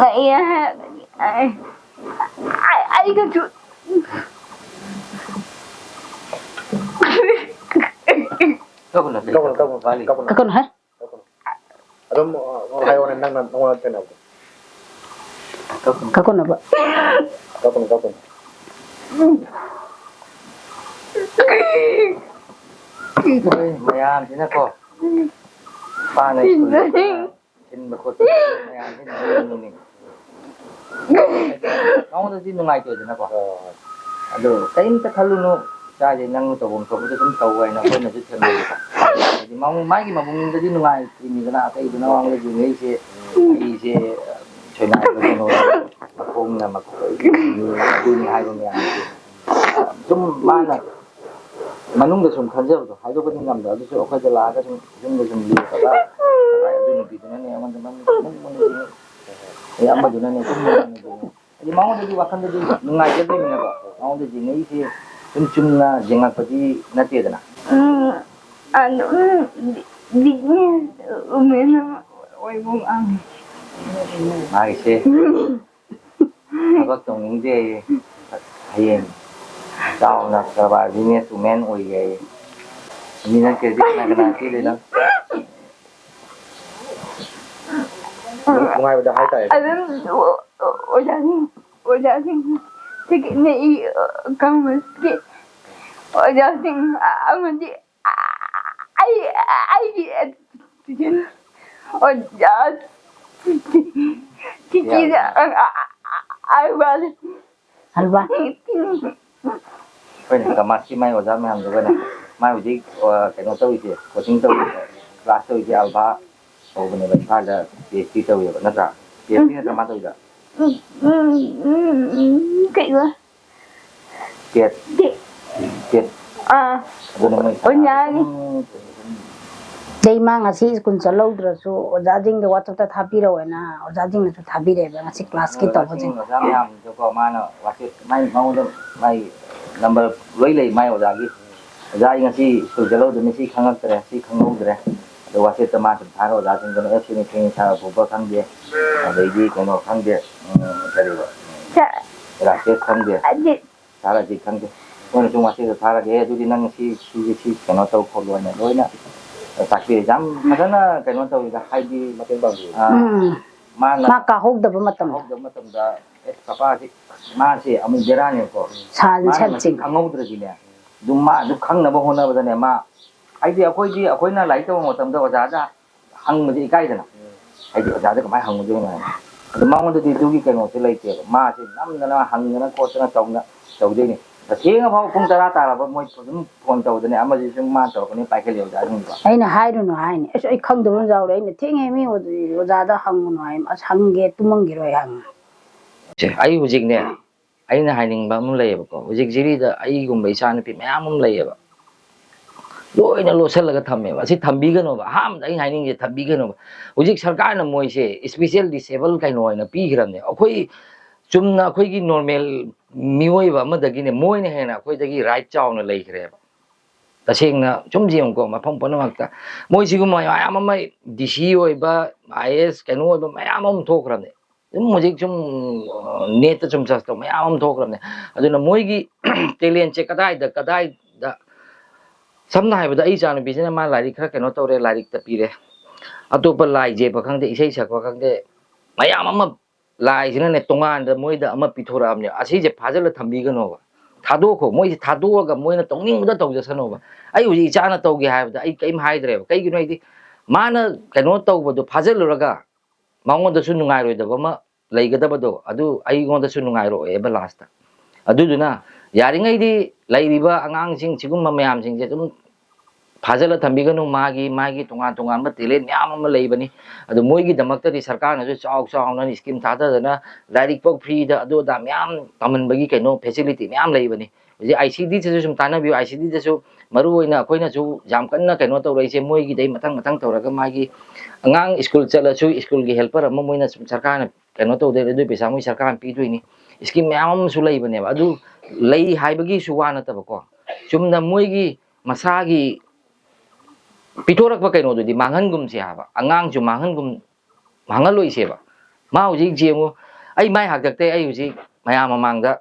ꯂꯩꯌꯦ ꯍꯥꯏꯔꯒꯗꯤ ꯑꯩ, ꯑꯩ, ꯑꯩꯒꯁꯨ ꯀꯞꯀꯅꯨ, ꯀꯞꯀꯅꯨ, ꯀꯞꯀꯅꯨ, ꯀꯞꯀꯅꯨ꯫ ꯀꯞꯀꯅꯨ ꯍꯦ꯫ ꯑꯗꯨꯝ, ꯑ, ꯍꯥꯏꯌꯣꯅꯦ, ꯅꯪꯅ ꯅꯉꯣꯟꯗ ꯊꯦꯡꯅꯕꯗꯣ꯫ ꯀꯞꯀꯅꯨꯕ꯫ ꯀꯞꯀꯅꯨ, ꯀꯞꯀꯅꯨ꯫ ꯃꯣꯏ ꯃꯌꯥꯝꯁꯤꯅꯀꯣ, ꯄꯥꯅ ꯁ꯭ꯀꯨꯜꯗ ꯊꯤꯟꯕ ꯈꯣꯠꯄ ꯃꯌꯥꯝꯁꯤꯅ ꯃꯣꯏ ꯅꯨꯡꯅꯤꯡ-, ꯃꯉꯣꯟꯗꯗꯤ ꯅꯨꯡꯉꯥꯏꯇꯦꯗꯅꯀꯣ꯫ ꯍꯣꯏ, ꯍꯣꯏ, ꯍꯣꯏ꯫ ꯑꯗꯨ ꯀꯔꯤꯝꯇ ꯈꯜꯂꯨꯅꯨ, ꯏꯆꯥꯁꯦ ꯅꯪꯅ ꯇꯧꯐꯝ ꯊꯣꯛꯄꯗꯣ ꯑꯗꯨꯝ ꯇꯧ ꯍꯥꯏꯅ ꯑꯩꯈꯣꯏꯅꯁꯨ ꯊꯦꯝꯖꯤꯜꯂꯤꯀꯣ꯫ ꯍꯥꯏꯗꯤ ꯃꯥ-, ꯃꯥꯒꯤ ꯃꯕꯨꯡꯗꯗꯤ ꯅꯨꯡꯉꯥꯏꯇ꯭ꯔꯤꯅꯤꯗꯅ, ꯑꯇꯩꯗꯨꯅ ꯃꯉꯣꯟꯗ ꯌꯦꯡꯉꯛꯏꯁꯦ, ꯑꯩꯁꯦ ꯁꯣꯏꯅꯥꯏꯕ ꯀꯩꯅꯣ, ꯃꯈꯣꯡꯅ ꯃꯈꯣꯡ ꯑꯗꯨꯅꯤ ꯍꯥꯏꯕ ꯃꯌꯥꯝꯁꯦ꯫ ꯁꯨꯝ ꯃꯥꯅ ꯃꯅꯨꯡꯗ ꯁꯨꯝ ꯈꯟꯖꯕꯗꯣ ꯍꯥꯏꯗꯣꯛꯄꯗꯤ ꯉꯝꯗꯕ, ꯑꯗꯨꯁꯨ ꯑꯩꯈꯣꯏꯗ ꯂꯥꯛꯑꯒ ꯁꯨꯝ ꯌꯨꯝꯗ ꯁꯨꯝ ꯂꯦꯞꯄꯒ, "ꯑꯗꯨ ꯅꯨꯄꯤꯗꯨꯅꯅꯦ ꯑꯩꯉꯣꯟꯗ ꯃꯃꯤꯠ ꯁꯨꯝ ꯃꯨꯟꯅ ꯌꯦꯡꯉꯤ, ꯑꯦ, ꯑꯃꯗꯨꯅꯅꯦ ꯁꯨꯝ ꯃꯨꯟꯅ ꯌꯦꯡꯉꯤ, ꯍꯥꯏꯗꯤ ꯃꯉꯣꯟꯗꯗꯤ ꯋꯥꯈꯜꯗꯗꯤ ꯅꯨꯡꯉꯥꯏꯖꯗꯣꯏꯅꯤꯅꯀꯣ, ꯃꯉꯣꯟꯗ ꯌꯦꯡꯉꯛꯏꯁꯦ ꯁꯨꯝ ꯆꯨꯝꯅ ꯌꯦꯡꯉꯛꯄꯗꯤ ꯅꯠꯇꯦꯗꯅ꯫ ꯎꯝ, ꯑꯗꯨꯝ ꯕꯤꯖꯤꯅꯦꯁ ꯎꯃꯦꯟ ꯑꯃ ꯑꯣꯏꯕ ꯉꯝꯃꯤ꯫ ꯃꯥꯒꯤꯁꯦ ꯊꯕꯛ ꯇꯧꯅꯤꯡꯗꯦ ꯍꯌꯦꯡ ꯆꯥꯎꯅ ꯀꯔꯕꯥꯔ ꯕꯤꯖꯤꯅꯦꯁ ꯎꯃꯦꯟ ꯑꯣꯏꯒꯦ꯫ ꯃꯤ ꯅꯠꯇ꯭ꯔꯗꯤ ꯀꯅꯥ ꯀꯅꯥ ꯄꯤꯗꯣꯏꯅꯣ? ꯅꯨꯡꯉꯥꯏꯕꯗ ꯍꯥꯏꯇꯥꯔꯦ꯫ ꯑꯗꯨꯝ ꯑꯣꯖꯥꯁꯤꯡ ꯑꯣꯖꯥꯁꯤꯡ ꯁꯤꯒꯤ ꯀꯪꯕꯁꯤꯒꯤ ꯑꯣꯖꯥꯁꯤꯡ ꯑꯃꯗꯤ ꯑꯩ ꯑꯩꯒꯤ ꯑꯣꯖꯥ ꯇꯤꯆꯔ ꯑꯔꯕꯥꯟ ꯍꯜꯋꯥ ꯍꯣꯏꯅꯦ, ꯀꯃꯥꯁꯀꯤ ꯃꯥꯏ ꯑꯣꯖꯥ ꯃꯌꯥꯝꯗꯨꯒꯅꯦ, ꯃꯥ ꯍꯧꯖꯤꯛ ꯀꯩꯅꯣ ꯇꯧꯔꯤꯁꯦ, ꯀꯣꯆꯤꯡ ꯇꯧꯔꯤꯁꯦ, ꯀ꯭ꯂꯥꯁ ꯇꯧꯔꯤꯁꯦ ꯑꯜꯐꯥ ꯇꯧꯕꯅꯦꯕ, ꯏꯝꯐꯥꯜꯗ ꯄꯤ ꯑꯩꯆ ꯗꯤ ꯇꯧꯋꯦꯕ, ꯅꯠꯇ꯭ꯔꯥ? ꯄꯤ ꯑꯩꯆ ꯗꯤ ꯅꯠꯇ꯭ꯔ ꯃꯥ ꯇꯧꯔꯤꯗ? ꯀꯩꯕ ꯇꯦꯠ ꯇꯦꯠ ꯑꯥ ꯑꯗꯨꯅ ꯃꯣꯏ ꯑꯣꯖꯥꯅꯤ꯫ ꯑꯗꯩ ꯃꯥ ꯉꯁꯤ ꯁ꯭ꯀꯨꯜ ꯆꯠꯍꯧꯗ꯭ꯔꯁꯨ ꯑꯣꯖꯥꯁꯤꯡꯗ ꯋꯥꯆꯞꯇ ꯊꯥꯕꯤꯔꯛꯑꯣꯅ ꯑꯣꯖꯥꯁꯤꯡꯅꯁꯨ ꯊꯥꯕꯤꯔꯛꯑꯦꯕ ꯉꯁꯤ ꯀ꯭ꯂꯥꯁꯀꯤ ꯇꯧꯕꯁꯤꯡ꯫ ꯑꯣꯖꯥ ꯃꯌꯥꯝꯗꯨꯀꯣ ꯃꯥꯅ ꯋꯥꯆꯦꯞ ꯃꯥꯏ ꯃꯉꯣꯟꯗ ꯃꯥꯏ ꯅꯝꯕꯔ ꯂꯣꯏ ꯂꯩ ꯃꯥꯏ ꯑꯣꯖꯥꯒꯤ꯫ ꯑꯣꯖꯥ ꯑꯩ ꯉꯁꯤ ꯁ꯭ꯀꯨꯜ ꯆꯠꯍꯧꯗꯕꯅꯤ, ꯁꯤ ꯈꯪꯉꯛꯇ꯭ꯔꯦ, ꯁꯤ ꯈꯪꯍꯧꯗ꯭ꯔꯦ꯫ ꯑꯗꯣ ꯋꯥꯆꯦꯞꯇ ꯃꯥ ꯁꯨꯝ ꯊꯥꯔ ꯑꯣꯖꯥꯁꯤꯡꯗꯨꯅ ꯑꯦ ꯁꯤꯅꯤ ꯁꯤꯅꯤ ꯁꯥꯔ ꯄꯨꯕ ꯈꯪꯗꯦ, ꯑꯗꯩꯗꯤ ꯀꯩꯅꯣ ꯈꯪꯗꯦ, ꯎꯝ, ꯀꯔꯤꯕ, ꯎꯝ, ꯁꯥꯔ ꯔꯥꯀꯦꯁ ꯈꯪꯗꯦ, ꯑꯗꯤ ꯁꯥꯔ ꯑꯖꯤꯠ ꯈꯪꯗꯦ, ꯃꯣꯏꯅ ꯁꯨꯝ ꯋꯥꯆꯦꯞꯇ ꯊꯥꯔꯒꯦ, "ꯑꯦ ꯑꯗꯨꯗꯤ ꯅꯪ ꯁꯤ ꯁꯤꯒꯤ ꯁꯤ ꯀꯩꯅꯣ ꯇꯧ ꯈꯣꯠꯂꯨ" ꯍꯥꯏꯅ ꯂꯣꯏꯅ ꯇꯥꯛꯄꯤꯔꯦ꯫ ꯌꯥꯝ ꯐꯖꯅ ꯀꯩꯅꯣ ꯇꯧꯋꯤꯗ, ꯍꯥꯏꯗꯤ ꯃꯇꯦꯡ ꯄꯥꯡꯕꯤꯌꯨ꯫ ꯑ, ꯎꯝ ꯃꯥꯅ ꯃꯥ ꯀꯥꯍꯧꯗꯕ ꯃꯇꯝꯗ ꯈꯪꯍꯧꯗꯕ ꯃꯇꯝꯗ ꯑꯦ ꯄꯄꯥꯁꯤ ꯃꯥꯁꯦ ꯑꯃꯨꯛ ꯕꯦꯔꯥꯅꯦꯕꯀꯣ꯫ ꯁꯥꯟ ꯃꯥꯅ ꯁꯟ ꯃꯁꯤ ꯆꯤꯡ ꯈꯪꯍꯧꯗ꯭ꯔꯗꯤꯅꯦ, ꯑꯗꯨꯝ ꯃꯥ ꯑꯗꯨ ꯈꯪꯅꯕ ꯍꯣꯠꯅꯕꯗꯅꯦ ꯃꯥ, ꯍꯥꯏꯗꯤ ꯑꯩꯈꯣꯏꯗꯤ ꯑꯩꯈꯣꯏꯅ ꯂꯥꯏꯔꯤꯛ ꯇꯧꯕ ꯃꯇꯝꯗ ꯑꯣꯖꯥꯗ ꯍꯪꯕꯁꯦ ꯏꯀꯥꯏꯗꯅ, ꯍꯥꯏꯗꯤ ꯑꯣꯖꯥꯗ ꯀꯃꯥꯏꯅ ꯍꯪꯉꯨꯗꯣꯏꯅꯣ ꯍꯥꯏꯅ꯫ ꯑꯗꯣ ꯃꯉꯣꯟꯗꯗꯤ ꯑꯗꯨꯒꯤ ꯀꯩꯅꯣꯁꯦ ꯂꯩꯇꯦꯕ꯫ ꯃꯥꯁꯦ ꯅꯝꯗꯅ ꯍꯪꯗꯅ ꯈꯣꯠꯇꯅ ꯇꯧꯅ ꯇꯧꯗꯣꯏꯅꯤ꯫ ꯊꯦꯡꯉ ꯐꯥꯎ ꯄꯨꯡ ꯇꯔꯥ ꯇꯥꯔꯕ ꯃꯣꯏ ꯑꯗꯨꯝ ꯐꯣꯟ ꯇꯧꯗꯅ ꯑꯃꯁꯤ ꯁꯨꯝ ꯃꯥ ꯇꯧꯔꯛꯀꯅꯤ ꯄꯥꯏꯈꯠꯂꯦ ꯑꯣꯖꯥꯁꯤꯡꯗꯣ꯫ ꯑꯩꯅ ꯍꯥꯏꯔꯨꯅꯨ ꯍꯥꯏꯅꯤ꯫ ꯑꯁ ꯑꯩ ꯈꯪꯗꯕ ꯑꯃ ꯌꯥꯎꯔꯦ꯫ ꯑꯩꯅ ꯊꯦꯡꯉꯦ ꯃꯤ ꯑꯣꯖꯥꯗ ꯍꯪꯉꯨꯅꯨ ꯍꯥꯏ꯫ ꯑꯁ ꯍꯪꯒꯦ ꯇꯨꯝꯃꯝꯈꯤꯔꯣꯏ ꯍꯪꯉꯦ꯫ ꯁꯦ, ꯑꯩ ꯍꯧꯖꯤꯛꯅꯦ, ꯑꯩꯅ ꯍꯥꯏꯅꯤꯡꯕ ꯑꯃ ꯂꯩꯌꯦꯕꯀꯣ꯫ ꯍꯧꯖꯤꯛ ꯖꯤꯔꯤꯗ ꯑꯩꯒꯨꯝꯕ ꯏꯆꯥꯅꯨꯄꯤ ꯃꯌꯥꯝ ꯑꯃ ꯂꯩꯌꯦꯕ, ꯂꯣꯏꯅ ꯂꯣꯠꯁꯤꯜꯂꯒ ꯊꯝꯃꯦꯕ꯫ ꯑꯁꯤ ꯊꯝꯕꯤꯒꯅꯣꯕ꯫ ꯑꯍꯥꯟꯕꯗ ꯑꯩꯅ ꯍꯥꯏꯅꯤꯡꯉꯤꯁꯦ ꯊꯝꯕꯤꯒꯅꯣꯕ꯫ ꯍꯧꯖꯤꯛ ꯁꯔꯀꯥꯔꯅ ꯃꯣꯏꯁꯦ ꯏꯁꯄꯤꯁꯦꯜ ꯗꯤꯁꯦꯕꯜ ꯀꯩꯅꯣ ꯑꯣꯏꯅ ꯄꯤꯈ꯭ꯔꯕꯅꯦ꯫ ꯑꯩꯈꯣꯏ ꯆꯨꯝꯅ ꯑꯩꯈꯣꯏꯒꯤ ꯅꯣꯔꯃꯦꯜ ꯃꯤꯑꯣꯏꯕ ꯑꯃꯗꯒꯤꯅꯦ, ꯃꯣꯏꯅ ꯍꯦꯟꯅ ꯑꯩꯈꯣꯏꯗꯒꯤ ꯔꯥꯏꯠ ꯆꯥꯎꯅ ꯂꯩꯈ꯭ꯔꯦꯕ꯫ ꯇꯁꯦꯡꯅ ꯁꯨꯝ ꯌꯦꯡꯉꯨꯀꯣ, ꯃꯐꯝ ꯄꯨꯝꯅꯃꯛꯇ ꯃꯣꯏ ꯁꯤꯒꯨꯝꯕ ꯃꯌꯥꯝ ꯑꯃ, ꯗꯤ ꯁꯤ ꯑꯣꯏꯕ, ꯑꯥꯏ ꯑꯦ ꯑꯦꯁ ꯀꯩꯅꯣ ꯑꯣꯏꯕ ꯃꯌꯥꯝ ꯑꯃ ꯊꯣꯛꯈ꯭ꯔꯕꯅꯦ꯫ ꯑꯗꯨꯝ ꯍꯧꯖꯤꯛ ꯁꯨꯝ ꯅꯦꯠꯇ ꯁꯨꯝ ꯁꯔꯁ ꯇꯧ ꯃꯌꯥꯝ ꯑꯃ ꯊꯣꯛꯈ꯭ꯔꯕꯅꯦ꯫ ꯑꯗꯨꯅ ꯃꯣꯏꯒꯤ ꯇꯦꯂꯦꯟꯁꯦ ꯀꯗꯥꯏꯗ ꯀꯗꯥꯏꯗ ꯁꯝꯅ ꯍꯥꯏꯔꯕꯗ, ꯑꯩ ꯏꯆꯥꯅꯨꯄꯤꯁꯤꯅ ꯃꯥ ꯂꯥꯏꯔꯤꯛ ꯈꯔ ꯀꯩꯅꯣ ꯇꯧꯔꯦ, ꯂꯥꯏꯔꯤꯛꯇ ꯄꯤꯔꯦ, ꯑꯇꯣꯞꯄ ꯂꯥꯏ ꯌꯦꯛꯄ ꯈꯪꯗꯦ, ꯏꯁꯩ ꯁꯛꯄ ꯈꯪꯗꯦ, ꯃꯌꯥꯝ ꯑꯃ ꯂꯥꯏꯁꯤꯅꯅꯦ ꯇꯣꯉꯥꯟꯗ ꯃꯣꯏꯗ ꯑꯃ ꯄꯤꯊꯣꯔꯛꯑꯕꯅꯦ꯫ ꯑꯁꯤꯁꯦ ꯐꯥꯖꯤꯜꯂ ꯊꯝꯕꯤꯒꯅꯣꯕ, ꯊꯥꯗꯣꯛꯈꯣ꯫ ꯃꯣꯏꯁꯦ ꯊꯥꯗꯣꯛꯑꯒ ꯃꯣꯏꯅ ꯇꯧꯅꯤꯡꯕꯗ ꯇꯧꯖꯁꯅꯣꯕ꯫ ꯑꯩ ꯍꯧꯖꯤꯛ ꯏꯆꯥꯅ ꯇꯧꯒꯦ ꯍꯥꯏꯕꯗ ꯑꯩ ꯀꯔꯤꯝ ꯍꯥꯏꯗ꯭ꯔꯦꯕ꯫ ꯀꯩꯒꯤꯅꯣ ꯍꯥꯏꯗꯤ, ꯃꯥꯅ ꯀꯩꯅꯣ ꯇꯧꯕꯗꯣ ꯐꯥꯖꯤꯜꯂꯨꯔꯒ ꯃꯉꯣꯟꯗꯁꯨ ꯅꯨꯡꯉꯥꯏꯔꯣꯏꯗꯕ ꯑꯃ ꯂꯩꯒꯗꯕꯗꯣ, ꯑꯗꯨ ꯑꯩꯉꯣꯟꯗꯁꯨ ꯅꯨꯡꯉꯥꯏꯔꯛꯑꯣꯏꯕ ꯂꯥꯁꯇ꯫ ꯑꯗꯨꯗꯨꯅ ꯌꯥꯔꯤꯉꯩꯗꯤ ꯂꯩꯔꯤꯕ ꯑꯉꯥꯡꯁꯤꯡ ꯁꯤꯒꯨꯝꯕ ꯃꯌꯥꯝꯁꯤꯡꯁꯦ ꯑꯗꯨꯝ ꯐꯥꯖꯤꯜꯂ ꯊꯝꯕꯤꯒꯅꯨ꯫ ꯃꯥꯒꯤ ꯃꯥꯒꯤ ꯇꯣꯉꯥꯟ ꯇꯣꯉꯥꯟꯕ ꯇꯦꯂꯦꯟ ꯃꯌꯥꯝ ꯑꯃ ꯂꯩꯕꯅꯤ꯫ ꯑꯗꯨ ꯃꯣꯏꯒꯤꯗꯃꯛꯇꯗꯤ ꯁꯔꯀꯥꯔꯅꯁꯨ ꯆꯥꯎ ꯆꯥꯎꯅ ꯁ꯭ꯀꯤꯝ ꯊꯥꯗꯗꯅ, ꯂꯥꯏꯔꯤꯛꯐꯥꯎ ꯐ꯭ꯔꯤꯗ ꯑꯗꯨ ꯑꯗꯥ ꯃꯌꯥꯝ ꯇꯝꯍꯟꯕꯒꯤ ꯀꯩꯅꯣ ꯐꯦꯁꯤꯂꯤꯇꯤ ꯃꯌꯥꯝ ꯂꯩꯕꯅꯤ꯫ ꯍꯧꯖꯤꯛ ꯑꯥꯏ ꯁꯤ ꯗꯤꯗꯁꯨ ꯁꯨꯝ ꯇꯥꯟꯅꯕꯤꯌꯨ꯫ ꯑꯥꯏ ꯁꯤ ꯗꯤꯗꯁꯨ ꯃꯔꯨ ꯑꯣꯏꯅ ꯑꯩꯈꯣꯏꯅꯁꯨ ꯌꯥꯝ ꯀꯟꯅ ꯀꯩꯅꯣ ꯇꯧꯔꯛꯏꯁꯦ, ꯃꯣꯏꯒꯤꯗꯩ ꯃꯊꯪ ꯃꯊꯪ ꯇꯧꯔꯒ ꯃꯥꯒꯤ ꯑꯉꯥꯡ ꯁ꯭ꯀꯨꯜ ꯆꯠꯂꯁꯨ ꯁ꯭ꯀꯨꯜꯒꯤ ꯍꯦꯜꯄꯔ ꯑꯃ ꯃꯣꯏꯅ ꯁꯨꯝ ꯁꯔꯀꯥꯔꯅ ꯀꯩꯅꯣ ꯇꯧꯗꯣꯏ, ꯑꯗꯨꯒꯤ ꯄꯩꯁꯥ ꯃꯣꯏ ꯁꯔꯀꯥꯔꯅ ꯄꯤꯗꯣꯏꯅꯤ꯫ ꯁ꯭ꯀꯤꯝ ꯃꯌꯥꯝ ꯑꯃꯁꯨ ꯂꯩꯕꯅꯦꯕ꯫ ꯑꯗꯨ ꯂꯩ ꯍꯥꯏꯕꯒꯤꯁꯨ ꯋꯥ ꯅꯠꯇꯕꯀꯣ, ꯆꯨꯝꯅ ꯃꯣꯏꯒꯤ ꯃꯁꯥꯒꯤ ꯄꯤꯊꯣꯔꯛꯄ ꯀꯩꯅꯣꯗꯨꯗꯤ ꯃꯥꯡꯍꯟꯒꯨꯝꯁꯦ ꯍꯥꯏꯕ꯫ ꯑꯉꯥꯡꯁꯨ ꯃꯥꯡꯍꯟꯒꯨꯝ, ꯃꯥꯡꯍꯜꯂꯣꯏꯁꯦꯕ꯫ ꯃꯥ ꯍꯧꯖꯤꯛ ꯌꯦꯡꯉꯨ, ꯑꯩ ꯃꯥꯏ ꯍꯥꯛꯇꯛꯇꯩ ꯑꯩ ꯍꯧꯖꯤꯛ ꯃꯌꯥꯝ ꯃꯃꯥꯡꯗ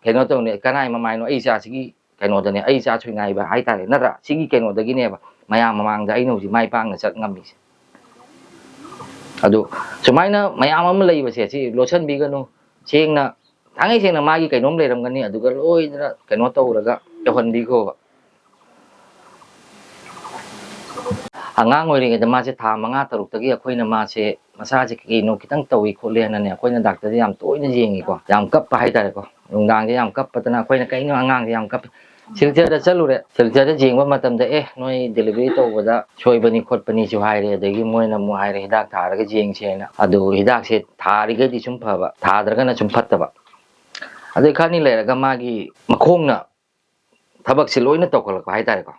ꯀꯩꯅꯣ ꯇꯧꯅꯤ, ꯀꯅꯥꯏ ꯃꯃꯥꯏꯅꯣ? ꯑꯩ ꯏꯆꯥꯁꯤꯒꯤ ꯀꯩꯅꯣꯗꯅꯦ, ꯑꯩ ꯏꯆꯥ ꯁꯣꯏꯉꯥꯏꯕ ꯍꯥꯏꯇꯥꯔꯦ, ꯅꯠꯇ꯭ꯔꯥ? ꯁꯤꯒꯤ ꯀꯩꯅꯣꯗꯒꯤꯅꯦꯕ ꯃꯌꯥꯝ ꯃꯃꯥꯡꯗ ꯑꯩꯅ ꯍꯧꯖꯤꯛ ꯃꯥꯏ ꯄꯥꯛꯅ ꯆꯠ ꯉꯝꯃꯤꯁꯦ꯫ ꯑꯗꯨ ꯁꯨꯃꯥꯏꯅ ꯃꯌꯥꯝ ꯑꯃ ꯂꯩꯕꯁꯦ ꯁꯤ ꯂꯣꯠꯁꯟꯕꯤꯒꯅꯨ꯫ ꯁꯦꯡꯅ, ꯊꯥꯡꯉꯩ ꯁꯦꯡꯅ ꯃꯥꯒꯤ ꯀꯩꯅꯣꯝ ꯂꯩꯔꯝꯒꯅꯤ, ꯑꯗꯨꯒ ꯂꯣꯏꯅ ꯀꯩꯅꯣ ꯇꯧꯔꯒ ꯌꯧꯍꯟꯕꯤꯈꯣꯕ꯫ ꯑꯉꯥꯡ ꯑꯣꯏꯔꯤꯉꯩꯗ ꯃꯥꯁꯦ ꯊꯥ ꯃꯉꯥ ꯇꯔꯨꯛꯇꯒꯤ ꯑꯩꯈꯣꯏꯅ ꯃꯥꯁꯦ, ꯃꯁꯥꯁꯦ ꯀꯩꯅꯣ ꯈꯤꯇꯪ ꯇꯧꯏ ꯈꯣꯠꯂꯤ ꯍꯥꯏꯅꯅꯦ, ꯑꯩꯈꯣꯏꯅ ꯗꯥꯛꯇꯔꯗ ꯌꯥꯝ ꯇꯣꯏꯅ ꯌꯦꯡꯉꯤꯀꯣ, ꯌꯥꯝ ꯀꯞꯄ ꯍꯥꯏꯇꯥꯔꯦꯀꯣ꯫ ꯅꯨꯡꯗꯥꯡꯁꯦ ꯌꯥꯝ ꯀꯞꯄꯗꯅ ꯑꯩꯈꯣꯏꯅ, "ꯀꯩꯅꯣ ꯑꯉꯥꯡꯁꯦ ꯌꯥꯝ ꯀꯞꯄꯤ?" ꯁꯤꯜꯆꯔꯗ ꯆꯠꯂꯨꯔꯦ꯫ ꯁꯤꯜꯆꯔꯗ ꯌꯦꯡꯕ ꯃꯇꯝꯗ, "ꯑꯦ, ꯅꯣꯏ ꯗꯦꯂꯤꯚꯔꯤ ꯇꯧꯕꯗ ꯁꯣꯏꯕꯅꯤ ꯈꯣꯠꯄꯅꯤꯁꯨ" ꯍꯥꯏꯔꯦ꯫ ꯑꯗꯒꯤ ꯃꯣꯏꯅ ꯑꯃꯨꯛ ꯍꯥꯏꯔꯦ, "ꯍꯤꯗꯥꯛ ꯊꯥꯔꯒ ꯌꯦꯡꯁꯦꯅ"꯫ ꯑꯗꯨ ꯍꯤꯗꯥꯛꯁꯦ ꯊꯥꯔꯤꯈꯩꯗꯤ ꯁꯨꯝ ꯐꯕ, ꯊꯥꯗ꯭ꯔꯒꯅ ꯁꯨꯝ ꯐꯠꯇꯕ꯫ ꯑꯗꯩ ꯈꯔꯅꯤ ꯂꯩꯔꯒ ꯃꯥꯒꯤ ꯃꯈꯣꯡꯅ ꯊꯕꯛꯁꯦ ꯂꯣꯏꯅ ꯇꯧꯈꯠꯂꯛꯄ ꯍꯥꯏꯇꯥꯔꯦꯀꯣ꯫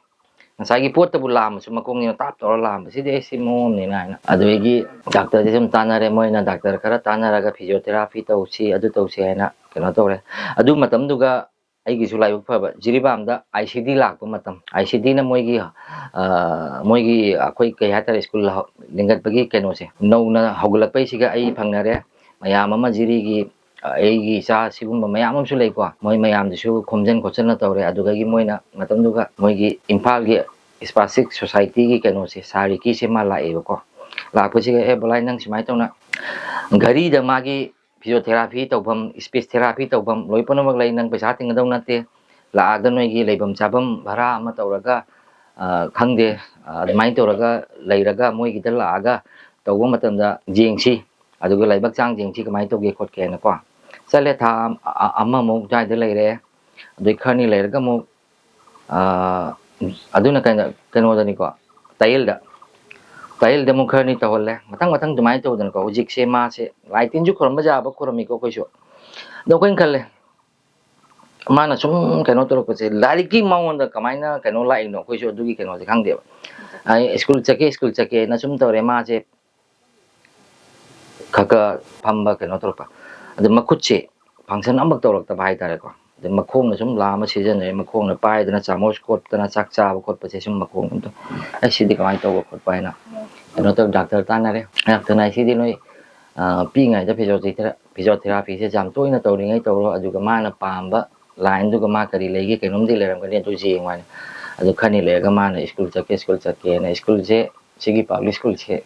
ꯉꯁꯥꯏꯒꯤ ꯄꯣꯠꯇꯕꯨ ꯂꯥꯝꯃꯁꯨ ꯃꯈꯣꯡꯅꯤꯅ ꯇꯥꯞ ꯇꯧꯔ ꯂꯥꯝꯕ, ꯁꯤꯗꯤ ꯑꯩ ꯁꯤ ꯃꯑꯣꯡ ꯑꯃꯅꯤꯅ ꯍꯥꯏꯅ꯫ ꯑꯗꯨꯗꯒꯤ ꯗꯥꯛꯇꯔꯁꯦ ꯁꯨꯝ ꯇꯥꯟꯅꯔꯦ, ꯃꯣꯏꯅ ꯗꯥꯛꯇꯔ ꯈꯔ ꯇꯥꯟꯅꯔꯒ ꯐꯤꯖꯤꯑꯣꯊꯦꯔꯥꯄꯤ ꯇꯧꯁꯤ, ꯑꯗꯨ ꯇꯧꯁꯤ ꯍꯥꯏꯅ ꯀꯩꯅꯣ ꯇꯧꯔꯦ꯫ ꯑꯗꯨ ꯃꯇꯝꯗꯨꯒ ꯑꯩꯒꯤꯁꯨ ꯂꯥꯏꯕꯛ ꯐꯕ, ꯖꯤꯔꯤꯕꯥꯝꯗ ꯑꯥꯏ ꯁꯤ ꯗꯤ ꯂꯥꯛꯄ ꯃꯇꯝ, ꯑꯥꯏ ꯁꯤ ꯗꯤꯅ ꯃꯣꯏꯒꯤ, ꯑ, ꯃꯣꯏꯒꯤ ꯑꯩꯈꯣꯏ ꯀꯩ ꯍꯥꯏꯇꯥꯔꯦ, ꯁ꯭ꯀꯨꯜ ꯍꯧ-, ꯂꯤꯡꯈꯠꯄꯒꯤ ꯀꯩꯅꯣꯁꯦ, ꯅꯧꯅ ꯍꯧꯒꯠꯂꯛꯄꯩꯁꯤꯒ ꯑꯩ ꯐꯪꯅꯔꯦ꯫ ꯃꯌꯥꯝ ꯑꯃ ꯖꯤꯔꯤꯒꯤ, ꯑ, ꯑꯩꯒꯤ ꯏꯆꯥ ꯁꯤꯒꯨꯝꯕ ꯃꯌꯥꯝ ꯑꯃꯁꯨ ꯂꯩꯀꯣ, ꯃꯣꯏ ꯃꯌꯥꯝꯗꯨꯁꯨ ꯈꯣꯝꯖꯤꯟ ꯈꯣꯠꯆꯟꯅ ꯇꯧꯔꯦ꯫ ꯑꯗꯨꯗꯒꯤ ꯃꯣꯏꯅ ꯃꯇꯝꯗꯨꯒ ꯃꯣꯏꯒꯤ ꯏꯝꯐꯥꯜꯒꯤ ꯏꯁꯄꯥꯁꯤꯛ ꯁꯣꯁꯥꯏꯇꯤꯒꯤ ꯀꯩꯅꯣꯁꯦ, ꯁꯥꯔ ꯔꯤꯀꯤꯁꯦ ꯃꯥ ꯂꯥꯛꯑꯦꯕꯀꯣ꯫ ꯂꯥꯛꯄꯁꯤꯒ, "ꯑꯦ ꯕꯣꯂꯥꯏ, ꯅꯪ ꯁꯨꯃꯥꯏꯅ ꯇꯧꯅ ꯘꯔꯤꯗ ꯃꯥꯒꯤ ꯐꯤꯖꯤꯑꯣꯊꯦꯔꯥꯄꯤ ꯇꯧꯐꯝ, ꯁ꯭ꯄꯤꯁ ꯊꯦꯔꯥꯄꯤ ꯇꯧꯐꯝ ꯂꯣꯏ ꯄꯨꯝꯅꯃꯛ ꯂꯩ, ꯅꯪ ꯄꯩꯁꯥ ꯇꯤꯡꯒꯗꯧ ꯅꯠꯇꯦ, ꯂꯥꯛꯑꯒ ꯅꯣꯏꯒꯤ ꯂꯩꯐꯝ ꯆꯥꯐꯝ ꯚꯔꯥ ꯑꯃ ꯇꯧꯔꯒ, ꯑ, ꯈꯪꯗꯦ, ꯑ, ꯑꯗꯨꯃꯥꯏꯅ ꯇꯧꯔꯒ ꯂꯩꯔꯒ ꯃꯣꯏꯒꯤꯗ ꯂꯥꯛꯑꯒ ꯇꯧꯕ ꯃꯇꯝꯗ ꯌꯦꯡꯁꯤ, ꯑꯗꯨꯒ ꯂꯥꯏꯕꯛ ꯆꯥꯡ ꯌꯦꯡꯁꯤ ꯀꯃꯥꯏꯅ ꯇꯧꯒꯦ ꯈꯣꯠꯀꯦꯅꯀꯣ"꯫ ꯆꯠꯂꯦ, ꯊꯥ ꯑ-, ꯑ-, ꯑꯃꯃꯨꯛ ꯑꯗꯨꯋꯥꯏꯗ ꯂꯩꯔꯦ꯫ ꯑꯗꯩ ꯈꯔꯅꯤ ꯂꯩꯔꯒ ꯑꯃꯨꯛ, ꯑ, ꯑꯗꯨꯅ ꯀꯩꯅꯣ-, ꯀꯩꯅꯣꯗꯅꯤꯀꯣ, ꯇꯥꯌꯦꯜꯗ꯫ ꯇꯥꯌꯦꯜꯗ ꯑꯃꯨꯛ ꯈꯔꯅꯤ ꯇꯧꯍꯜꯂꯦ꯫ ꯃꯊꯪ ꯃꯊꯪ ꯑꯗꯨꯃꯥꯏꯅ ꯇꯧꯗꯅꯀꯣ, ꯍꯧꯖꯤꯛꯁꯦ ꯃꯥꯁꯦ ꯂꯥꯏ ꯇꯤꯟꯁꯨ ꯈꯨꯔꯨꯝꯕ ꯌꯥꯕ ꯈꯨꯔꯨꯝꯃꯤꯀꯣ ꯑꯩꯈꯣꯏꯁꯨ꯫ ꯑꯗꯣ ꯑꯩꯈꯣꯏꯅ ꯈꯜꯂꯦ, ꯃꯥꯅ ꯁꯨꯝ ꯀꯩꯅꯣ ꯇꯧꯔꯛꯄꯁꯦ, ꯂꯥꯏꯔꯤꯛꯀꯤ ꯃꯉꯣꯟꯗ ꯀꯃꯥꯏꯅ ꯀꯩꯅꯣ ꯂꯥꯛꯏꯅꯣ, ꯑꯩꯈꯣꯏꯁꯨ ꯑꯗꯨꯒꯤ ꯀꯩꯅꯣꯁꯦ ꯈꯪꯗꯦꯕ꯫ ꯑꯩ ꯁ꯭ꯀꯨꯜ ꯆꯠꯀꯦ, ꯁ꯭ꯀꯨꯜ ꯆꯠꯀꯦꯅ ꯁꯨꯝ ꯇꯧꯔꯦ꯫ ꯃꯥꯁꯦ ꯈꯔ ꯈꯔ ꯐꯝꯕ ꯀꯩꯅꯣ ꯇꯧꯔꯛꯄ, ꯑꯗꯨ ꯃꯈꯨꯠꯁꯦ ꯐꯪꯁꯟ ꯑꯃꯐꯛ ꯇꯧꯔꯛꯇꯕ ꯍꯥꯏꯇꯥꯔꯦꯀꯣ꯫ ꯑꯗꯩ ꯃꯈꯣꯡꯅ ꯁꯨꯝ ꯂꯥꯝꯃ ꯁꯤꯖꯤꯟꯅꯔꯦ, ꯃꯈꯣꯡꯅ ꯄꯥꯏꯗꯅ ꯆꯥꯃꯁ ꯀꯣꯠꯇꯅ ꯆꯥꯛ ꯆꯥꯕ ꯈꯣꯠꯄꯁꯦ ꯁꯨꯝ ꯃꯈꯣꯡ ꯑꯝꯇ, "ꯑꯩ ꯁꯤꯗꯤ ꯀꯃꯥꯏꯅ ꯇꯧꯕ ꯈꯣꯠꯄ?" ꯍꯥꯏꯅ ꯀꯩꯅꯣ ꯇꯧꯔ ꯗꯥꯛꯇꯔ ꯇꯥꯟꯅꯔꯦ꯫ ꯗꯥꯛꯇꯔꯅ ꯍꯥꯏ, "ꯁꯤꯗꯤ ꯅꯣꯏ, ꯑ, ꯄꯤꯛꯏꯉꯩꯗ ꯐꯤꯖꯤꯑꯣꯊꯦꯔꯥ-, ꯐꯤꯖꯤꯑꯣꯊꯦꯔꯥꯄꯤꯁꯦ ꯌꯥꯝ ꯇꯣꯏꯅ ꯇꯧꯔꯤꯉꯩ ꯇꯧꯔꯣ", ꯑꯗꯨꯒ ꯃꯥꯅ ꯄꯥꯝꯕ ꯂꯥꯏꯟꯗꯨꯒ ꯃꯥ ꯀꯔꯤ ꯂꯩꯒꯦ, ꯀꯩꯅꯣꯝꯗꯤ ꯂꯩꯔꯝꯒꯅꯤ, ꯑꯗꯨ ꯌꯦꯡꯉꯨ ꯍꯥꯏꯅ꯫ ꯑꯗꯨ ꯈꯔꯅꯤ ꯂꯩꯔꯒ ꯃꯥꯅ ꯁ꯭ꯀꯨꯜ ꯆꯠꯀꯦ, ꯁ꯭ꯀꯨꯜ ꯆꯠꯀꯦꯅ, ꯁ꯭ꯀꯨꯜꯁꯦ, ꯁꯤꯒꯤ ꯄꯕ꯭ꯂꯤꯛ ꯁ꯭ꯀꯨꯜꯁꯦ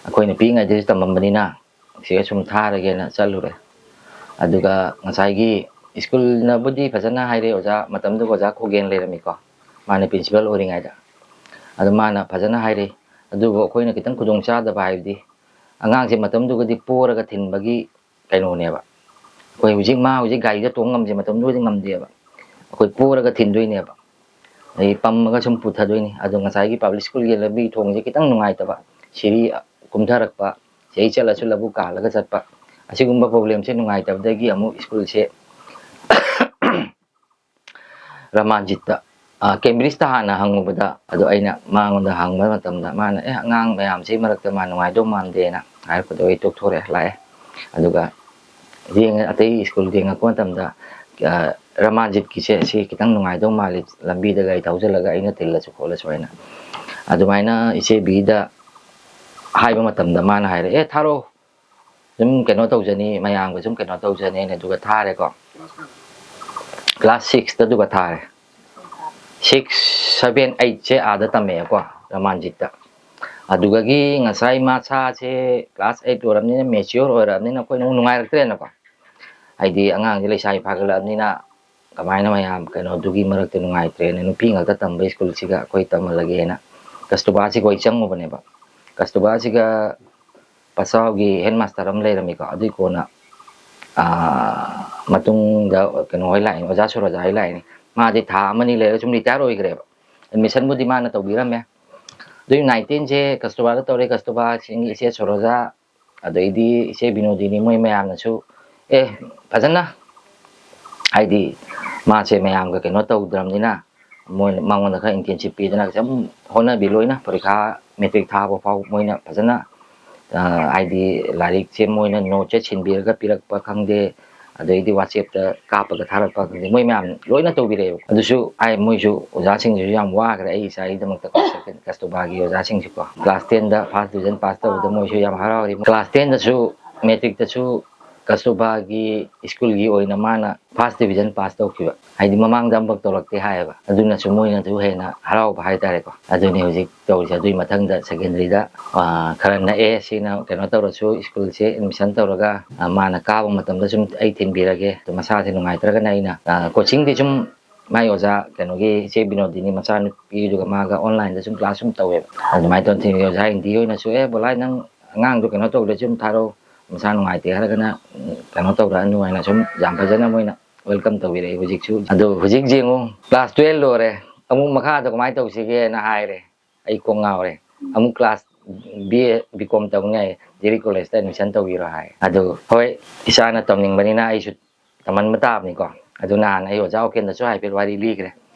ꯑꯩꯈꯣꯏꯅ ꯄꯤꯛꯏꯉꯩꯗꯁꯨ ꯇꯝꯃꯝꯕꯅꯤꯅ ꯁꯤꯗ ꯁꯨꯝ ꯊꯥꯔꯒꯦꯅ ꯆꯠꯂꯨꯔꯦ꯫ ꯑꯗꯨꯒ ꯉꯁꯥꯏꯒꯤ ꯁ꯭ꯀꯨꯜꯅꯕꯨꯗꯤ ꯐꯖꯅ ꯍꯥꯏꯔꯦ, ꯑꯣꯖꯥ, ꯃꯇꯝꯗꯨꯒ ꯑꯣꯖꯥ ꯈꯣꯒꯦꯟ ꯂꯩꯔꯝꯃꯤꯀꯣ, ꯃꯥꯅ ꯄ꯭ꯔꯤꯟꯁꯤꯄꯜ ꯑꯣꯏꯔꯤꯉꯩꯗ꯫ ꯑꯗꯨ ꯃꯥꯅ ꯐꯖꯅ ꯍꯥꯏꯔꯦ꯫ ꯑꯗꯨꯕꯨ ꯑꯩꯈꯣꯏꯅ ꯈꯤꯇꯪ ꯈꯨꯗꯣꯡ ꯆꯥꯗꯕ ꯍꯥꯏꯕꯗꯤ, ꯑꯉꯥꯡꯁꯦ ꯃꯇꯝꯗꯨꯒꯗꯤ ꯄꯣꯔꯒ ꯊꯤꯟꯕꯒꯤ ꯀꯩꯅꯣꯅꯦꯕ꯫ ꯑꯩꯈꯣꯏ ꯍꯧꯖꯤꯛ, ꯃꯥ ꯍꯧꯖꯤꯛ ꯒꯥꯔꯤꯗ ꯇꯣꯡ ꯉꯝꯁꯦ ꯃꯇꯝꯗꯨꯗꯤ ꯉꯝꯗꯦꯕ꯫ ꯑꯩꯈꯣꯏ ꯄꯣꯔꯒ ꯊꯤꯟꯗꯣꯏꯅꯦꯕ꯫ ꯑꯗꯩ ꯄꯝꯃꯒ ꯁꯨꯝ ꯄꯨꯊꯗꯣꯏꯅꯤ꯫ ꯑꯗꯣ ꯉꯁꯥꯏꯒꯤ ꯄꯕ꯭ꯂꯤꯛ ꯁ꯭ꯀꯨꯜꯒꯤ ꯂꯝꯕꯤ ꯊꯣꯡꯁꯦ ꯈꯤꯇꯪ ꯅꯨꯡꯉꯥꯏꯇꯕ, ꯁꯤꯔꯤ ꯀꯨꯝꯊꯔꯛꯄ, ꯁꯤꯗꯩ ꯆꯠꯂꯁꯨ ꯂꯧꯕꯨꯛ ꯀꯥꯜꯂꯒ ꯆꯠꯄ, ꯑꯁꯤꯒꯨꯝꯕ ꯄ꯭ꯔꯣꯕ꯭ꯂꯦꯝꯁꯦ ꯅꯨꯡꯉꯥꯏꯇꯕꯗꯒꯤ ꯑꯃꯨꯛ ꯁ꯭ꯀꯨꯜꯁꯦ ꯔꯃꯥꯟꯖꯤꯠꯇ ꯀꯦꯝꯕ꯭ꯔꯤꯖꯇ ꯍꯥꯟꯅ ꯍꯪꯉꯨꯕꯗ, ꯑꯗꯣ ꯑꯩꯅ ꯃꯉꯣꯟꯗ ꯍꯪꯕ ꯃꯇꯝꯗ ꯃꯥꯅ, "ꯑꯦ, ꯑꯉꯥꯡ ꯃꯌꯥꯝꯁꯤ ꯃꯔꯛꯇ ꯃꯥ ꯅꯨꯡꯉꯥꯏꯗꯧ ꯃꯥꯟꯗꯦꯅ" ꯍꯥꯏꯔꯛꯄꯗꯣ ꯑꯩ ꯇꯣꯛꯊꯣꯔꯛꯑꯦ, ꯂꯥꯛꯑꯦ꯫ ꯑꯗꯨꯒ ꯌꯦꯡꯉꯦ, ꯑꯇꯩ ꯁ꯭ꯀꯨꯜ ꯌꯦꯡꯉꯛꯄ ꯃꯇꯝꯗ, ꯑ, ꯔꯃꯥꯟꯖꯤꯠꯀꯤꯁꯦ ꯁꯤ ꯈꯤꯇꯪ ꯅꯨꯡꯉꯥꯏꯗꯧ ꯃꯥꯜꯂꯤ, ꯂꯝꯕꯤꯗ ꯒꯥꯔꯤ ꯊꯧꯖꯤꯜꯂꯒ ꯑꯩꯅ ꯊꯤꯜꯂꯁꯨ ꯈꯣꯠꯂꯁꯨ ꯍꯥꯏꯅ꯫ ꯑꯗꯨꯃꯥꯏꯅ ꯏꯆꯦ ꯕꯤꯗ ꯍꯥꯏꯕ ꯃꯇꯝꯗ ꯃꯥꯅ ꯍꯥꯏꯔꯦ, "ꯑꯦ, ꯊꯥꯔꯛꯑꯣ, ꯁꯨꯝ ꯀꯩꯅꯣ ꯇꯧꯖꯅꯤ, ꯃꯌꯥꯝꯒ ꯁꯨꯝ ꯀꯩꯅꯣ ꯇꯧꯖꯅꯤꯅ", ꯑꯗꯨꯒ ꯊꯥꯔꯦꯀꯣ꯫ ꯀ꯭ꯂꯥꯁ ꯁꯤꯛꯁꯇ ꯑꯗꯨꯒ ꯊꯥꯔꯦ꯫ ꯁꯤꯛꯁ, ꯁꯚꯦꯟ, ꯑꯩꯠꯁꯦ ꯑꯥꯗ ꯇꯝꯃꯛꯑꯦꯀꯣ, ꯔꯃꯥꯟꯖꯤꯠꯇ꯫ ꯑꯗꯨꯗꯒꯤ ꯉꯁꯥꯏ ꯃꯁꯥꯁꯦ ꯀ꯭ꯂꯥꯁ ꯑꯩꯠ ꯑꯣꯏꯔꯕꯅꯤꯅ, ꯃꯦꯆꯤꯌꯣꯔ ꯑꯣꯏꯔꯕꯅꯤꯅ ꯑꯩꯈꯣꯏꯅ ꯑꯃꯨꯛ ꯅꯨꯡꯉꯥꯏꯔꯛꯇ꯭ꯔꯦꯅꯀꯣ꯫ ꯍꯥꯏꯗꯤ ꯑꯉꯥꯡꯁꯦ ꯂꯩꯁꯥꯕꯤ ꯐꯥꯒꯠꯂꯛꯑꯕꯅꯤꯅ ꯀꯃꯥꯏꯅ ꯃꯌꯥꯝ ꯀꯩꯅꯣꯗꯨꯒꯤ ꯃꯔꯛꯇ ꯅꯨꯡꯉꯥꯏꯇ꯭ꯔꯦꯅ, ꯅꯨꯄꯤ ꯉꯥꯛꯇ ꯇꯝꯕ ꯁ꯭ꯀꯨꯜꯁꯤꯒ ꯑꯩꯈꯣꯏ ꯇꯝꯍꯜꯂꯒꯦꯅ ꯀꯁꯇꯨꯕꯥꯁꯤꯒ ꯑꯩ ꯆꯪꯉꯨꯕꯅꯦꯕ꯫ ꯀꯁꯇꯨꯕꯥꯁꯤꯒ ꯄꯆꯥꯎꯒꯤ ꯍꯦꯠ ꯃꯥꯁꯇꯔ ꯑꯃ ꯂꯩꯔꯝꯃꯤꯀꯣ, ꯑꯗꯨꯏ ꯀꯣꯟꯅ, ꯑꯥ, ꯃꯇꯨꯡꯗ ꯀꯩꯅꯣ ꯍꯣꯏ ꯂꯥꯛꯏꯅꯤ, ꯑꯣꯖꯥ ꯁꯨꯔꯣꯖꯥ ꯍꯣꯏ ꯂꯥꯛꯏꯅꯤ꯫ ꯃꯥꯗꯤ ꯊꯥ ꯑꯃꯅꯤ ꯂꯩꯔꯒ ꯁꯨꯝ ꯔꯤꯇꯥꯌꯔ ꯑꯣꯏꯈ꯭ꯔꯦꯕ꯫ ꯑꯦꯗꯃꯤꯁꯟꯕꯨꯗꯤ ꯃꯥꯅ ꯇꯧꯕꯤꯔꯝꯃꯦ꯫ ꯑꯗꯨꯒꯤ ꯅꯥꯏꯟꯇꯤꯟꯁꯦ ꯀꯁꯇꯨꯕꯥꯗ ꯇꯧꯔꯦ, ꯀꯁꯇꯨꯕꯥꯁꯤꯡꯒꯤ ꯏꯆꯦ ꯁꯨꯔꯣꯖꯥ, ꯑꯗꯩꯗꯤ ꯏꯆꯦ ꯕꯤꯅꯣꯗꯤꯅꯤ, ꯃꯣꯏ ꯃꯌꯥꯝꯅꯁꯨ, ꯑꯦ, ꯐꯖꯅ, ꯍꯥꯏꯗꯤ ꯃꯥꯁꯦ ꯃꯌꯥꯝꯒ ꯀꯩꯅꯣ ꯇꯧꯗ꯭ꯔꯕꯅꯤꯅ, ꯃꯣꯏꯅ ꯃꯉꯣꯟꯗ ꯈꯔ ꯏꯟꯇꯦꯟꯁꯤꯞ ꯄꯤꯗꯅ ꯁꯨꯝ ꯍꯣꯠꯅꯕꯤ, ꯂꯣꯏꯅ ꯄꯔꯤꯈꯥ ꯃꯦꯇ꯭ꯔꯤꯛ ꯊꯥꯕ ꯐꯥꯎ ꯃꯣꯏꯅ ꯐꯖꯅ, ꯑ, ꯍꯥꯏꯗꯤ ꯂꯥꯏꯔꯤꯛꯁꯦ ꯃꯣꯏꯅ ꯅꯣꯠꯁꯦ ꯁꯤꯟꯕꯤꯔꯒ ꯄꯤꯔꯛꯄ ꯈꯪꯗꯦ, ꯑꯗꯩꯗꯤ ꯋꯥꯆꯦꯞꯇ ꯀꯥꯞꯄꯒ ꯊꯥꯔꯛꯄ ꯈꯪꯗꯦ, ꯃꯣꯏ ꯃꯌꯥꯝ ꯂꯣꯏꯅ ꯇꯧꯕꯤꯔꯛꯑꯦꯕ꯫ ꯑꯗꯨꯁꯨ ꯑꯩ, ꯃꯣꯏꯁꯨ, ꯑꯣꯖꯥꯁꯤꯡꯁꯤꯁꯨ ꯌꯥꯝ ꯋꯥꯈ꯭ꯔꯦ ꯑꯩ ꯏꯆꯥꯒꯤꯗꯃꯛꯇ, ꯀꯁꯇꯨꯕꯥꯒꯤ ꯑꯣꯖꯥꯁꯤꯡꯁꯨꯀꯣ꯫ ꯀ꯭ꯂꯥꯁ ꯇꯦꯟꯗ ꯐꯥꯔꯁ ꯗꯤꯕꯤꯖꯟ ꯄꯥꯁ ꯇꯧꯕꯗ ꯃꯣꯏꯁꯨ ꯌꯥꯝ ꯍꯔꯥꯎꯔꯤ꯫ ꯀ꯭ꯂꯥꯁ ꯇꯦꯟꯗꯁꯨ, ꯃꯦꯇ꯭ꯔꯤꯛꯇꯁꯨ ꯀꯁꯇꯨꯕꯥꯒꯤ ꯁ꯭ꯀꯨꯜꯒꯤ ꯑꯣꯏꯅ ꯃꯥꯅ ꯐꯥꯔꯁ ꯗꯤꯕꯤꯖꯟ ꯄꯥꯁ ꯇꯧꯈꯤꯕ, ꯍꯥꯏꯗꯤ ꯃꯃꯥꯡꯗ ꯑꯃꯐꯥꯎ ꯇꯧꯔꯛꯇꯦ ꯍꯥꯏꯌꯦꯕ꯫ ꯑꯗꯨꯅꯁꯨ ꯃꯣꯏꯅꯁꯨ ꯍꯦꯟꯅ ꯍꯔꯥꯎꯕ ꯍꯥꯏꯇꯥꯔꯦꯀꯣ꯫ ꯑꯗꯨꯅꯤ ꯍꯧꯖꯤꯛ ꯇꯧꯔꯤꯁꯦ꯫ ꯑꯗꯨꯒꯤ ꯃꯊꯪꯗ ꯁꯦꯀꯦꯟꯗꯔꯤꯗ, ꯑ, ꯈꯔ ꯅꯛꯑꯦ, ꯁꯤꯅ ꯀꯩꯅꯣ ꯇꯧꯔꯁꯨ, ꯁ꯭ꯀꯨꯜꯁꯦ ꯑꯦꯗꯃꯤꯁꯟ ꯇꯧꯔꯒ, ꯑ, ꯃꯥꯅ ꯀꯥꯕ ꯃꯇꯝꯗ ꯁꯨꯝ ꯑꯩ ꯊꯤꯟꯕꯤꯔꯒꯦ꯫ ꯑꯗꯣ ꯃꯁꯥꯁꯦ ꯅꯨꯡꯉꯥꯏꯇ꯭ꯔꯒꯅ ꯑꯩꯅ, ꯑ, ꯀꯣꯆꯤꯡꯗꯤ ꯁꯨꯝ ꯃꯥꯏ ꯑꯣꯖꯥ ꯀꯩꯅꯣꯒꯤ ꯏꯆꯦ ꯕꯤꯅꯣꯗꯤꯅꯤ ꯃꯆꯥꯅꯨꯄꯤꯗꯨꯒ ꯃꯥꯒ ꯑꯣꯟꯂꯥꯏꯟꯗ ꯁꯨꯝ ꯀ꯭ꯂꯥꯁ ꯁꯨꯝ ꯇꯧꯋꯦꯕ꯫ ꯑꯗꯨꯃꯥꯏꯅ ꯇꯧꯗꯅ ꯑꯣꯖꯥ ꯍꯤꯟꯗꯤ ꯍꯣꯏꯅꯁꯨ, "ꯑꯦ, ꯕꯣꯂꯥꯏ, ꯅꯪ ꯑꯉꯥꯡꯗꯣ ꯀꯩꯅꯣ ꯇꯧꯗ꯭ꯔꯁꯨ ꯑꯗꯨꯝ ꯊꯥꯔꯛꯑꯣ, ꯃꯁꯥ ꯅꯨꯡꯉꯥꯏꯇꯦ ꯍꯥꯏꯔꯒꯅ, ꯎꯝ, ꯀꯩꯅꯣ ꯇꯧꯔꯛꯑꯅꯨ" ꯍꯥꯏꯅ ꯁꯨꯝ ꯌꯥꯝ ꯐꯖꯅ ꯃꯣꯏꯅ ꯋꯦꯜꯀꯝ ꯇꯧꯕꯤꯔꯛꯑꯦ꯫ ꯍꯧꯖꯤꯛꯁꯨ, ꯑꯗꯣ ꯍꯧꯖꯤꯛ ꯌꯦꯡꯉꯨ, ꯀ꯭ꯂꯥꯁ ꯇꯨꯌꯦꯜꯞ ꯂꯣꯏꯔꯦ, ꯑꯃꯨꯛ ꯃꯈꯥꯗ ꯀꯃꯥꯏꯅ ꯇꯧꯁꯤꯒꯦꯅ ꯍꯥꯏꯔꯦ꯫ ꯑꯩ ꯀꯣꯛ ꯉꯥꯎꯔꯦ꯫ ꯑꯃꯨꯛ ꯀ꯭ꯂꯥꯁ ꯕꯤ ꯑꯦ, ꯕꯤ ꯀꯣꯝ ꯇꯧꯅꯤ ꯍꯥꯏ, ꯖꯤꯔꯤ ꯀꯣꯂꯦꯖꯇ ꯑꯦꯗꯃꯤꯁꯟ ꯇꯧꯕꯤꯔꯣ ꯍꯥꯏ꯫ ꯑꯗꯨ ꯍꯣꯏ, ꯏꯆꯥꯅ ꯇꯝꯅꯤꯡꯕꯅꯤꯅ ꯑꯩꯁꯨ ꯇꯝꯍꯟꯕ ꯇꯥꯕꯅꯤꯀꯣ꯫ ꯑꯗꯨ ꯅꯍꯥꯟ ꯑꯩ ꯑꯣꯖꯥ ꯎꯀꯦꯟꯗꯁꯨ ꯍꯥꯏꯐꯦꯠ ꯋꯥꯔꯤ ꯂꯤꯈ꯭ꯔꯦ꯫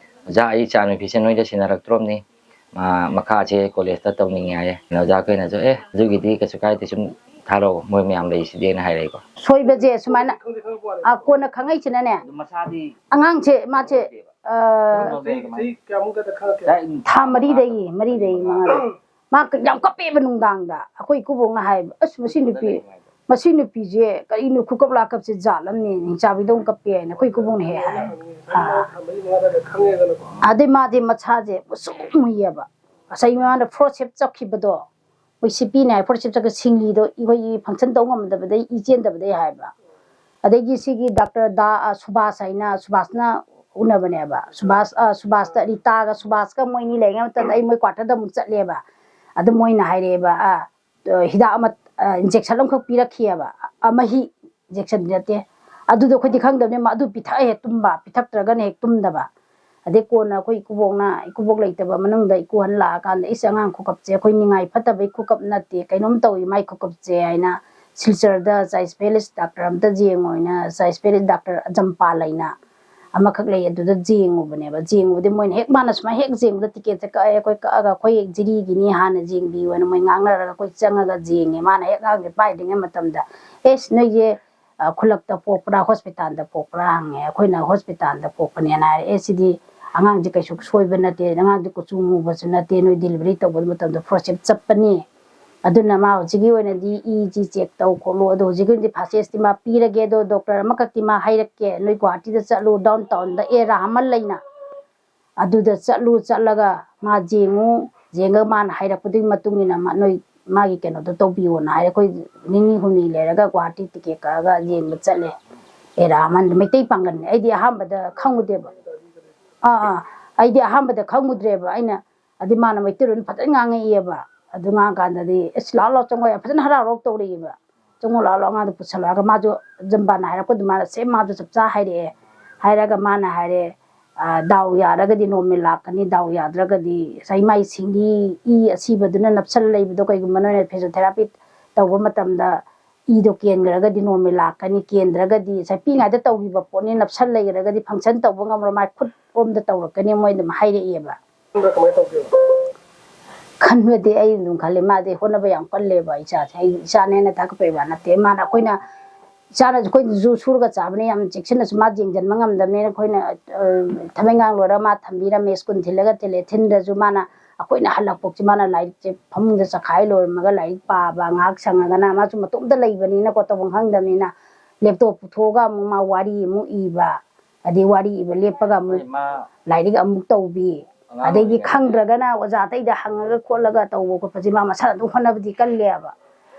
"ꯑꯣꯖꯥ, ꯑꯩ ꯏꯆꯥ ꯅꯨꯄꯤꯁꯦ ꯅꯣꯏꯗ ꯁꯤꯟꯅꯔꯛꯇ꯭ꯔꯣꯕꯅꯤ, ꯃꯥ ꯃꯈꯥꯁꯦ ꯀꯣꯂꯦꯖꯇ ꯇꯧꯅꯤꯡꯉꯦ" ꯍꯥꯏꯌꯦ꯫ ꯑꯣꯖꯥ ꯑꯩꯈꯣꯏꯅꯁꯨ "ꯑꯦ, ꯑꯗꯨꯒꯤꯗꯤ ꯀꯩꯁꯨ ꯀꯥꯏꯗꯦ, ꯁꯨꯝ ꯊꯥꯔꯛꯑꯣ, ꯃꯣꯏ ꯃꯌꯥꯝ ꯂꯩꯁꯤꯗꯤꯅ" ꯍꯥꯏꯔꯛꯏꯀꯣ꯫ ꯁꯣꯏꯕꯁꯦ ꯁꯨꯃꯥꯏꯅ, ꯑ, ꯀꯣꯟꯅ ꯈꯪꯉꯛꯏꯁꯤꯅꯅꯦ, ꯑꯗꯨ ꯃꯁꯥꯗꯤ ꯑꯉꯥꯡꯁꯦ ꯃꯥꯁꯦ, ꯇꯧꯗꯦꯕ꯫ ꯑ, ꯆꯍꯤ, ꯆꯍꯤ ꯀꯌꯥꯃꯨꯛꯇꯗ ꯈꯪꯉꯛꯀꯦ? ꯊꯥ ꯃꯔꯤꯗꯒꯤ, ꯃꯔꯤꯗꯒꯤ ꯃꯉꯥꯗ꯫ ꯃꯥ ꯌꯥꯝ ꯀꯞꯄꯦꯕ ꯅꯨꯡꯗꯥꯡꯗ꯫ ꯑꯩꯈꯣꯏ ꯏꯀꯨꯕꯣꯛꯅ ꯍꯥꯏꯕ, "ꯑꯁ, ꯃꯁꯤ ꯅꯨꯄꯤ, ꯃꯁꯤ ꯅꯨꯄꯤꯁꯦ ꯀꯔꯤꯅꯣ, ꯈꯨꯀꯞ ꯂꯥꯀꯞꯁꯦ ꯖꯥꯠ ꯑꯃꯅꯤ, ꯍꯤꯡꯆꯥꯕꯤꯗꯧꯅ ꯀꯞꯄꯦ" ꯍꯥꯏꯅ ꯑꯩꯈꯣꯏ ꯏꯀꯨꯕꯣꯛꯅ ꯍꯦꯛ ꯍꯥꯏ꯫ ꯑꯥ꯫ ꯊꯥ ꯃꯔꯤ ꯃꯉꯥꯗ ꯈꯪꯉꯦꯗꯅꯀꯣ꯫ ꯑꯗꯩ ꯃꯥꯗꯤ ꯃꯁꯥꯁꯦ ꯃꯨꯁꯨꯛ ꯃꯨꯏꯌꯦꯕ꯫ ꯉꯁꯥꯏ ꯃꯥꯅ ꯐꯣꯔ ꯁꯦꯞ ꯆꯠꯈꯤꯕꯗꯣ, ꯃꯣꯏ ꯁꯤꯄꯤꯅ ꯍꯥꯏ, ꯐꯣꯔ ꯁꯦꯞ ꯆꯠꯈꯤ, ꯁꯤꯡꯂꯤꯗꯣ ꯑꯩꯈꯣꯏꯒꯤ ꯐꯪꯁꯟ ꯇꯧ ꯉꯝꯗꯕꯗꯩ, ꯏ ꯆꯦꯟꯗꯕꯗꯩ ꯍꯥꯏꯕ꯫ ꯑꯗꯒꯤ ꯁꯤꯒꯤ ꯗꯥꯛꯇꯔ ꯗꯥ, ꯑ, ꯁꯨꯕꯥꯁ ꯍꯥꯏꯅ, ꯁꯨꯕꯥꯁꯅ ꯎꯅꯕꯅꯦꯕ꯫ ꯁꯨꯕꯥꯁ, ꯑ, ꯁꯨꯕꯥꯁꯇ, ꯔꯤꯇꯥꯒ ꯁꯨꯕꯥꯁꯀ ꯃꯣꯏ ꯑꯅꯤ ꯂꯩꯔꯤꯉꯩ ꯃꯇꯝꯗ ꯑꯩ ꯃꯣꯏ ꯀ꯭ꯋꯥꯇꯔꯗ ꯑꯃꯨꯛ ꯆꯠꯂꯦꯕ꯫ ꯑꯗꯨ ꯃꯣꯏꯅ ꯍꯥꯏꯔꯛꯑꯦꯕ, ꯑ, ꯑ, ꯍꯤꯗꯥꯛ ꯑꯃ, ꯑ, injection ꯑꯃꯈꯛ ꯄꯤꯔꯛꯈꯤꯑꯕ꯫ ꯑ, ꯃꯍꯤ injection ꯅꯠꯇꯦ꯫ ꯑꯗꯨꯗꯣ ꯑꯩꯈꯣꯏꯗꯤ ꯈꯪꯗꯕꯅꯤꯅ, ꯃꯥ ꯑꯗꯨ ꯄꯤꯊꯛꯑ ꯍꯦꯛ ꯇꯨꯝꯕ, ꯄꯤꯊꯛꯇ꯭ꯔꯒꯅ ꯍꯦꯛ ꯇꯨꯝꯗꯕ꯫ ꯑꯗꯩ ꯀꯣꯟꯅ ꯑꯩꯈꯣꯏ ꯏꯀꯨꯕꯣꯛꯅ, ꯏꯀꯨꯕꯣꯛ ꯂꯩꯇꯕ ꯃꯅꯨꯡꯗ ꯏꯀꯨꯍꯟ ꯂꯥꯛꯑꯀꯥꯟꯗ, "ꯏꯁ, ꯑꯉꯥꯡ ꯈꯨꯀꯞꯁꯦ ꯑꯩꯈꯣꯏ ꯅꯤꯡꯉꯥꯏ ꯐꯠꯇꯕꯩ ꯈꯨꯀꯞ ꯅꯠꯇꯦ, ꯀꯩꯅꯣꯝ ꯇꯧꯏ ꯃꯥꯏ ꯈꯨꯀꯞꯁꯦ" ꯍꯥꯏꯅ, "ꯁꯤꯜꯆꯔꯗ ꯆꯥꯏ specialist ꯗꯥꯛꯇꯔ ꯑꯝꯇ ꯌꯦꯡꯉꯣ" ꯍꯥꯏꯅ, ꯆꯥꯏ specialist ꯗꯥꯛꯇꯔ ꯑꯖꯝꯄꯥꯜ ꯍꯥꯏꯅ ꯑꯃꯈꯛ ꯂꯩ, ꯑꯗꯨꯗ ꯌꯦꯡꯉꯨꯕꯅꯦꯕ꯫ ꯌꯦꯡꯉꯨꯕꯗꯤ ꯃꯣꯏꯅ ꯍꯦꯛ, ꯃꯥꯅ ꯁꯨꯃꯥꯏꯅ ꯍꯦꯛ ꯌꯦꯡꯕꯗ, "ꯇꯤꯀꯦꯠꯁꯦ ꯀꯛꯑꯦ, ꯑꯩꯈꯣꯏ ꯀꯛꯑꯒ ꯑꯩꯈꯣꯏ ꯖꯤꯔꯤꯒꯤꯅꯤ, ꯍꯥꯟꯅ ꯌꯦꯡꯕꯤꯌꯨ" ꯍꯥꯏꯅ ꯃꯣꯏ ꯉꯥꯡꯅꯔꯒ ꯑꯩꯈꯣꯏ ꯆꯪꯉꯒ ꯌꯦꯡꯉꯦ꯫ ꯃꯥꯅ ꯍꯦꯛ ꯑꯉꯥꯡꯁꯦ ꯄꯥꯏꯗ꯭ꯔꯤꯉꯩ ꯃꯇꯝꯗ, "ꯑꯦꯁ, ꯅꯣꯏꯁꯦ, ꯑ, ꯈꯨꯜꯂꯛꯇ ꯄꯣꯛꯄ꯭ꯔꯥ, ꯍꯣꯁꯄꯤꯇꯥꯜꯗ ꯄꯣꯛꯄ꯭ꯔꯥ?" ꯍꯪꯉꯦ꯫ ꯑꯩꯈꯣꯏꯅ ꯍꯣꯁꯄꯤꯇꯥꯜꯗ ꯄꯣꯛꯄꯅꯦꯅ ꯍꯥꯏꯔꯦ꯫ "ꯑꯦ, ꯁꯤꯗꯤ ꯑꯉꯥꯡꯁꯦ ꯀꯩꯁꯨ ꯁꯣꯏꯕ ꯅꯠꯇꯦ, ꯑꯉꯥꯡꯁꯦ ꯀꯨꯆꯨ ꯃꯨꯕꯁꯨ ꯅꯠꯇꯦ, ꯅꯣꯏ delivery ꯇꯧꯕ ꯃꯇꯝꯗ ꯐꯣꯔ ꯁꯦꯞ ꯆꯠꯄꯅꯤ, ꯑꯗꯨꯅ ꯃꯥ ꯍꯧꯖꯤꯛꯀꯤ ꯑꯣꯏꯅꯗꯤ ꯏ ꯖꯤ ꯆꯦꯛ ꯇꯧ ꯈꯣꯠꯂꯨ, ꯑꯗꯣ ꯍꯧꯖꯤꯛꯀꯤ ꯑꯣꯏꯅꯗꯤ ꯐꯥꯔꯁ ꯑꯦꯗꯇꯤ ꯃꯥ ꯄꯤꯔꯒꯦ, ꯑꯗꯣ ꯗꯣꯛꯇꯔ ꯑꯃꯈꯛꯇꯤ ꯃꯥ ꯍꯥꯏꯔꯛꯀꯦ, ꯅꯣꯏ ꯒꯨꯋꯥꯍꯥꯇꯤꯗ ꯆꯠꯂꯨ, ꯗꯥꯎꯟ ꯇꯥꯎꯟꯗ ꯑꯦ ꯔꯥꯍꯃꯟ ꯂꯩꯅ, ꯑꯗꯨꯗ ꯆꯠꯂꯨ, ꯆꯠꯂꯒ ꯃꯥ ꯌꯦꯡꯉꯨ, ꯌꯦꯡꯉꯒ ꯃꯥꯅ ꯍꯥꯏꯔꯛꯄꯗꯨꯒꯤ ꯃꯇꯨꯡ ꯏꯟꯅ ꯃꯥ-, ꯅꯣꯏ ꯃꯥꯒꯤ ꯀꯩꯅꯣꯗꯣ ꯇꯧꯕꯤꯌꯣꯅ" ꯍꯥꯏꯔꯦ꯫ ꯑꯩꯈꯣꯏ ꯅꯤꯅꯤ ꯍꯨꯝꯅꯤ ꯂꯩꯔꯒ ꯒꯨꯋꯥꯍꯥꯇꯤ ꯇꯤꯀꯦꯠ ꯀꯛꯑꯒ ꯌꯦꯡꯕ ꯆꯠꯂꯦ꯫ ꯑꯦ ꯔꯥꯍꯃꯟ ꯃꯩꯇꯩ ꯄꯥꯡꯒꯜꯅꯤ꯫ ꯑꯩꯗꯤ ꯑꯍꯥꯟꯕꯗ ꯈꯪꯉꯨꯗꯦꯕ꯫ ꯑꯥ, ꯑꯥ꯫ ꯑꯩꯗꯤ ꯑꯍꯥꯟꯕꯗ ꯈꯪꯉꯨꯗ꯭ꯔꯦꯕ꯫ ꯑꯩꯅ, ꯑꯗꯤ ꯃꯥꯅ ꯃꯩꯇꯩꯂꯣꯟ ꯐꯖꯅ ꯉꯥꯡꯉꯛꯑꯦꯕ꯫ ꯑꯗꯨ ꯉꯥꯡꯉꯀꯥꯟꯗꯗꯤ, "ꯑꯁ, ꯂꯥꯛꯑꯣ, ꯂꯥꯛꯑꯣ, ꯆꯪꯉꯣ", ꯌꯥꯝ ꯐꯖꯅ ꯍꯔꯥꯎ ꯍꯔꯥꯎ ꯇꯧꯔꯛꯑꯦꯕ꯫ "ꯆꯪꯉꯣ, ꯂꯥꯛꯑꯣ, ꯂꯥꯛꯑꯣ, ꯑꯉꯥꯡꯗꯣ ꯄꯨꯁꯜꯂꯛꯑꯒ", ꯃꯥꯁꯨ ꯖꯝꯕꯥꯅ ꯍꯥꯏꯔꯛꯄ ꯑꯗꯨꯃꯥꯏꯅ ꯁꯦꯝ ꯃꯥꯁꯨ ꯆꯞ ꯆꯥ ꯍꯥꯏꯔꯛꯑꯦ꯫ ꯍꯥꯏꯔꯒ ꯃꯥꯅ ꯍꯥꯏꯔꯦ, "ꯑ, ꯗꯥꯎ ꯌꯥꯔꯒꯗꯤ ꯅꯣꯔꯃꯦꯜ ꯂꯥꯛꯀꯅꯤ, ꯗꯥꯎ ꯌꯥꯗ꯭ꯔꯒꯗꯤ ꯉꯁꯥꯏ ꯃꯥꯏ ꯁꯤꯡꯂꯤ ꯏ ꯑꯁꯤꯕꯗꯨꯅ ꯅꯞꯁꯜꯂ ꯂꯩꯕꯗꯣ, ꯀꯩꯒꯨꯝꯕ ꯅꯣꯏꯅ ꯐꯤꯖꯤꯌꯣꯊꯦꯔꯥꯄꯤ ꯇꯧꯕ ꯃꯇꯝꯗ ꯏꯗꯣ ꯀꯦꯟꯈ꯭ꯔꯒꯗꯤ ꯅꯣꯔꯃꯦꯜ ꯂꯥꯛꯀꯅꯤ, ꯀꯦꯟꯗ꯭ꯔꯒꯗꯤ ꯉꯁꯥꯏ ꯄꯤꯛꯏꯉꯩꯗ ꯇꯧꯈꯤꯕ ꯄꯣꯠꯅꯤ, ꯅꯞꯁꯜ ꯂꯩꯈ꯭ꯔꯒꯗꯤ ꯐꯪꯁꯟ ꯇꯧꯕ ꯉꯝꯃꯔꯣꯏ, ꯃꯥꯏ ꯈꯨꯠ ꯔꯣꯝꯗ ꯇꯧꯔꯛꯀꯅꯤ, ꯃꯣꯏ ꯑꯗꯨꯝ ꯍꯥꯏꯔꯛꯑꯦꯕ꯫ ꯈꯟꯕ꯭ꯔꯥ ꯀꯃꯥꯏꯅ ꯇꯧꯒꯦ? ꯈꯟꯕꯗꯤ ꯑꯩ ꯑꯗꯨꯝ ꯈꯜꯂꯦ, ꯃꯥꯗꯤ ꯍꯣꯠꯅꯕ ꯌꯥꯝ ꯀꯜꯂꯦꯕ ꯏꯆꯥꯁꯦ꯫ ꯑꯩ ꯏꯆꯥꯅꯦꯅ ꯊꯥꯒꯠꯄꯩ ꯋꯥ ꯅꯠꯇꯦ, ꯃꯥꯅ ꯑꯩꯈꯣꯏꯅ ꯏꯆꯥꯅꯁꯨ ꯑꯩꯈꯣꯏꯅꯁꯨ ꯁꯨꯔꯒ ꯆꯥꯕꯅꯤ, ꯌꯥꯝ ꯆꯦꯛꯁꯤꯟꯅꯁꯨ ꯃꯥ ꯌꯦꯡꯁꯤꯟꯕ ꯉꯝꯗꯕꯅꯤꯅ ꯑꯩꯈꯣꯏꯅ ꯊꯕꯛ ꯏꯪꯈꯥꯡ ꯂꯣꯏꯔꯒ ꯃꯥ ꯊꯝꯕꯤꯔꯝꯃꯦ, ꯁ꯭ꯀꯨꯜ ꯊꯤꯜꯂꯒ ꯊꯤꯜꯂꯦ꯫ ꯊꯤꯟꯗ꯭ꯔꯁꯨ ꯃꯥꯅ ꯑꯩꯈꯣꯏꯅ ꯍꯜꯂꯛꯄꯁꯤ ꯃꯥꯅ ꯂꯥꯏꯔꯤꯛꯁꯦ ꯐꯃꯨꯡꯗ ꯆꯈꯥꯏ ꯂꯣꯏꯔꯝꯃꯒ ꯂꯥꯏꯔꯤꯛ ꯄꯥꯕ, ꯉꯥꯏꯍꯥꯛ ꯁꯪꯉꯒꯅ ꯃꯥꯁꯨ ꯃꯇꯣꯝꯇ ꯂꯩꯕꯅꯤꯅꯀꯣ, ꯇꯧꯐꯝ ꯈꯪꯗꯕꯅꯤꯅ ꯂꯦꯞꯇꯣꯞ ꯄꯨꯊꯣꯛꯑꯒ ꯑꯃꯨꯛ ꯃꯥ ꯋꯥꯔꯤ ꯑꯃꯨꯛ ꯏꯕ, ꯑꯗꯩ ꯋꯥꯔꯤ ꯏꯕ ꯂꯦꯞꯄꯒ ꯑꯃꯨꯛ ꯍꯣꯏ, ꯃꯥ ꯂꯥꯏꯔꯤꯛ ꯑꯃꯨꯛ ꯇꯧꯕꯤ꯫ ꯑꯉꯥꯡ ꯑꯗꯩꯗꯤ ꯑꯣꯏꯔꯤꯉꯩꯗ ꯈꯪꯗ꯭ꯔꯒꯅ ꯑꯣꯖꯥꯗꯩꯗ ꯍꯪꯉꯒ ꯈꯣꯠꯂꯒ ꯇꯧꯕ ꯈꯣꯠꯄꯁꯦ ꯃꯥ ꯃꯁꯥꯅ ꯑꯗꯨꯝ ꯍꯣꯠꯅꯕꯗꯤ ꯀꯜꯂꯦꯕ꯫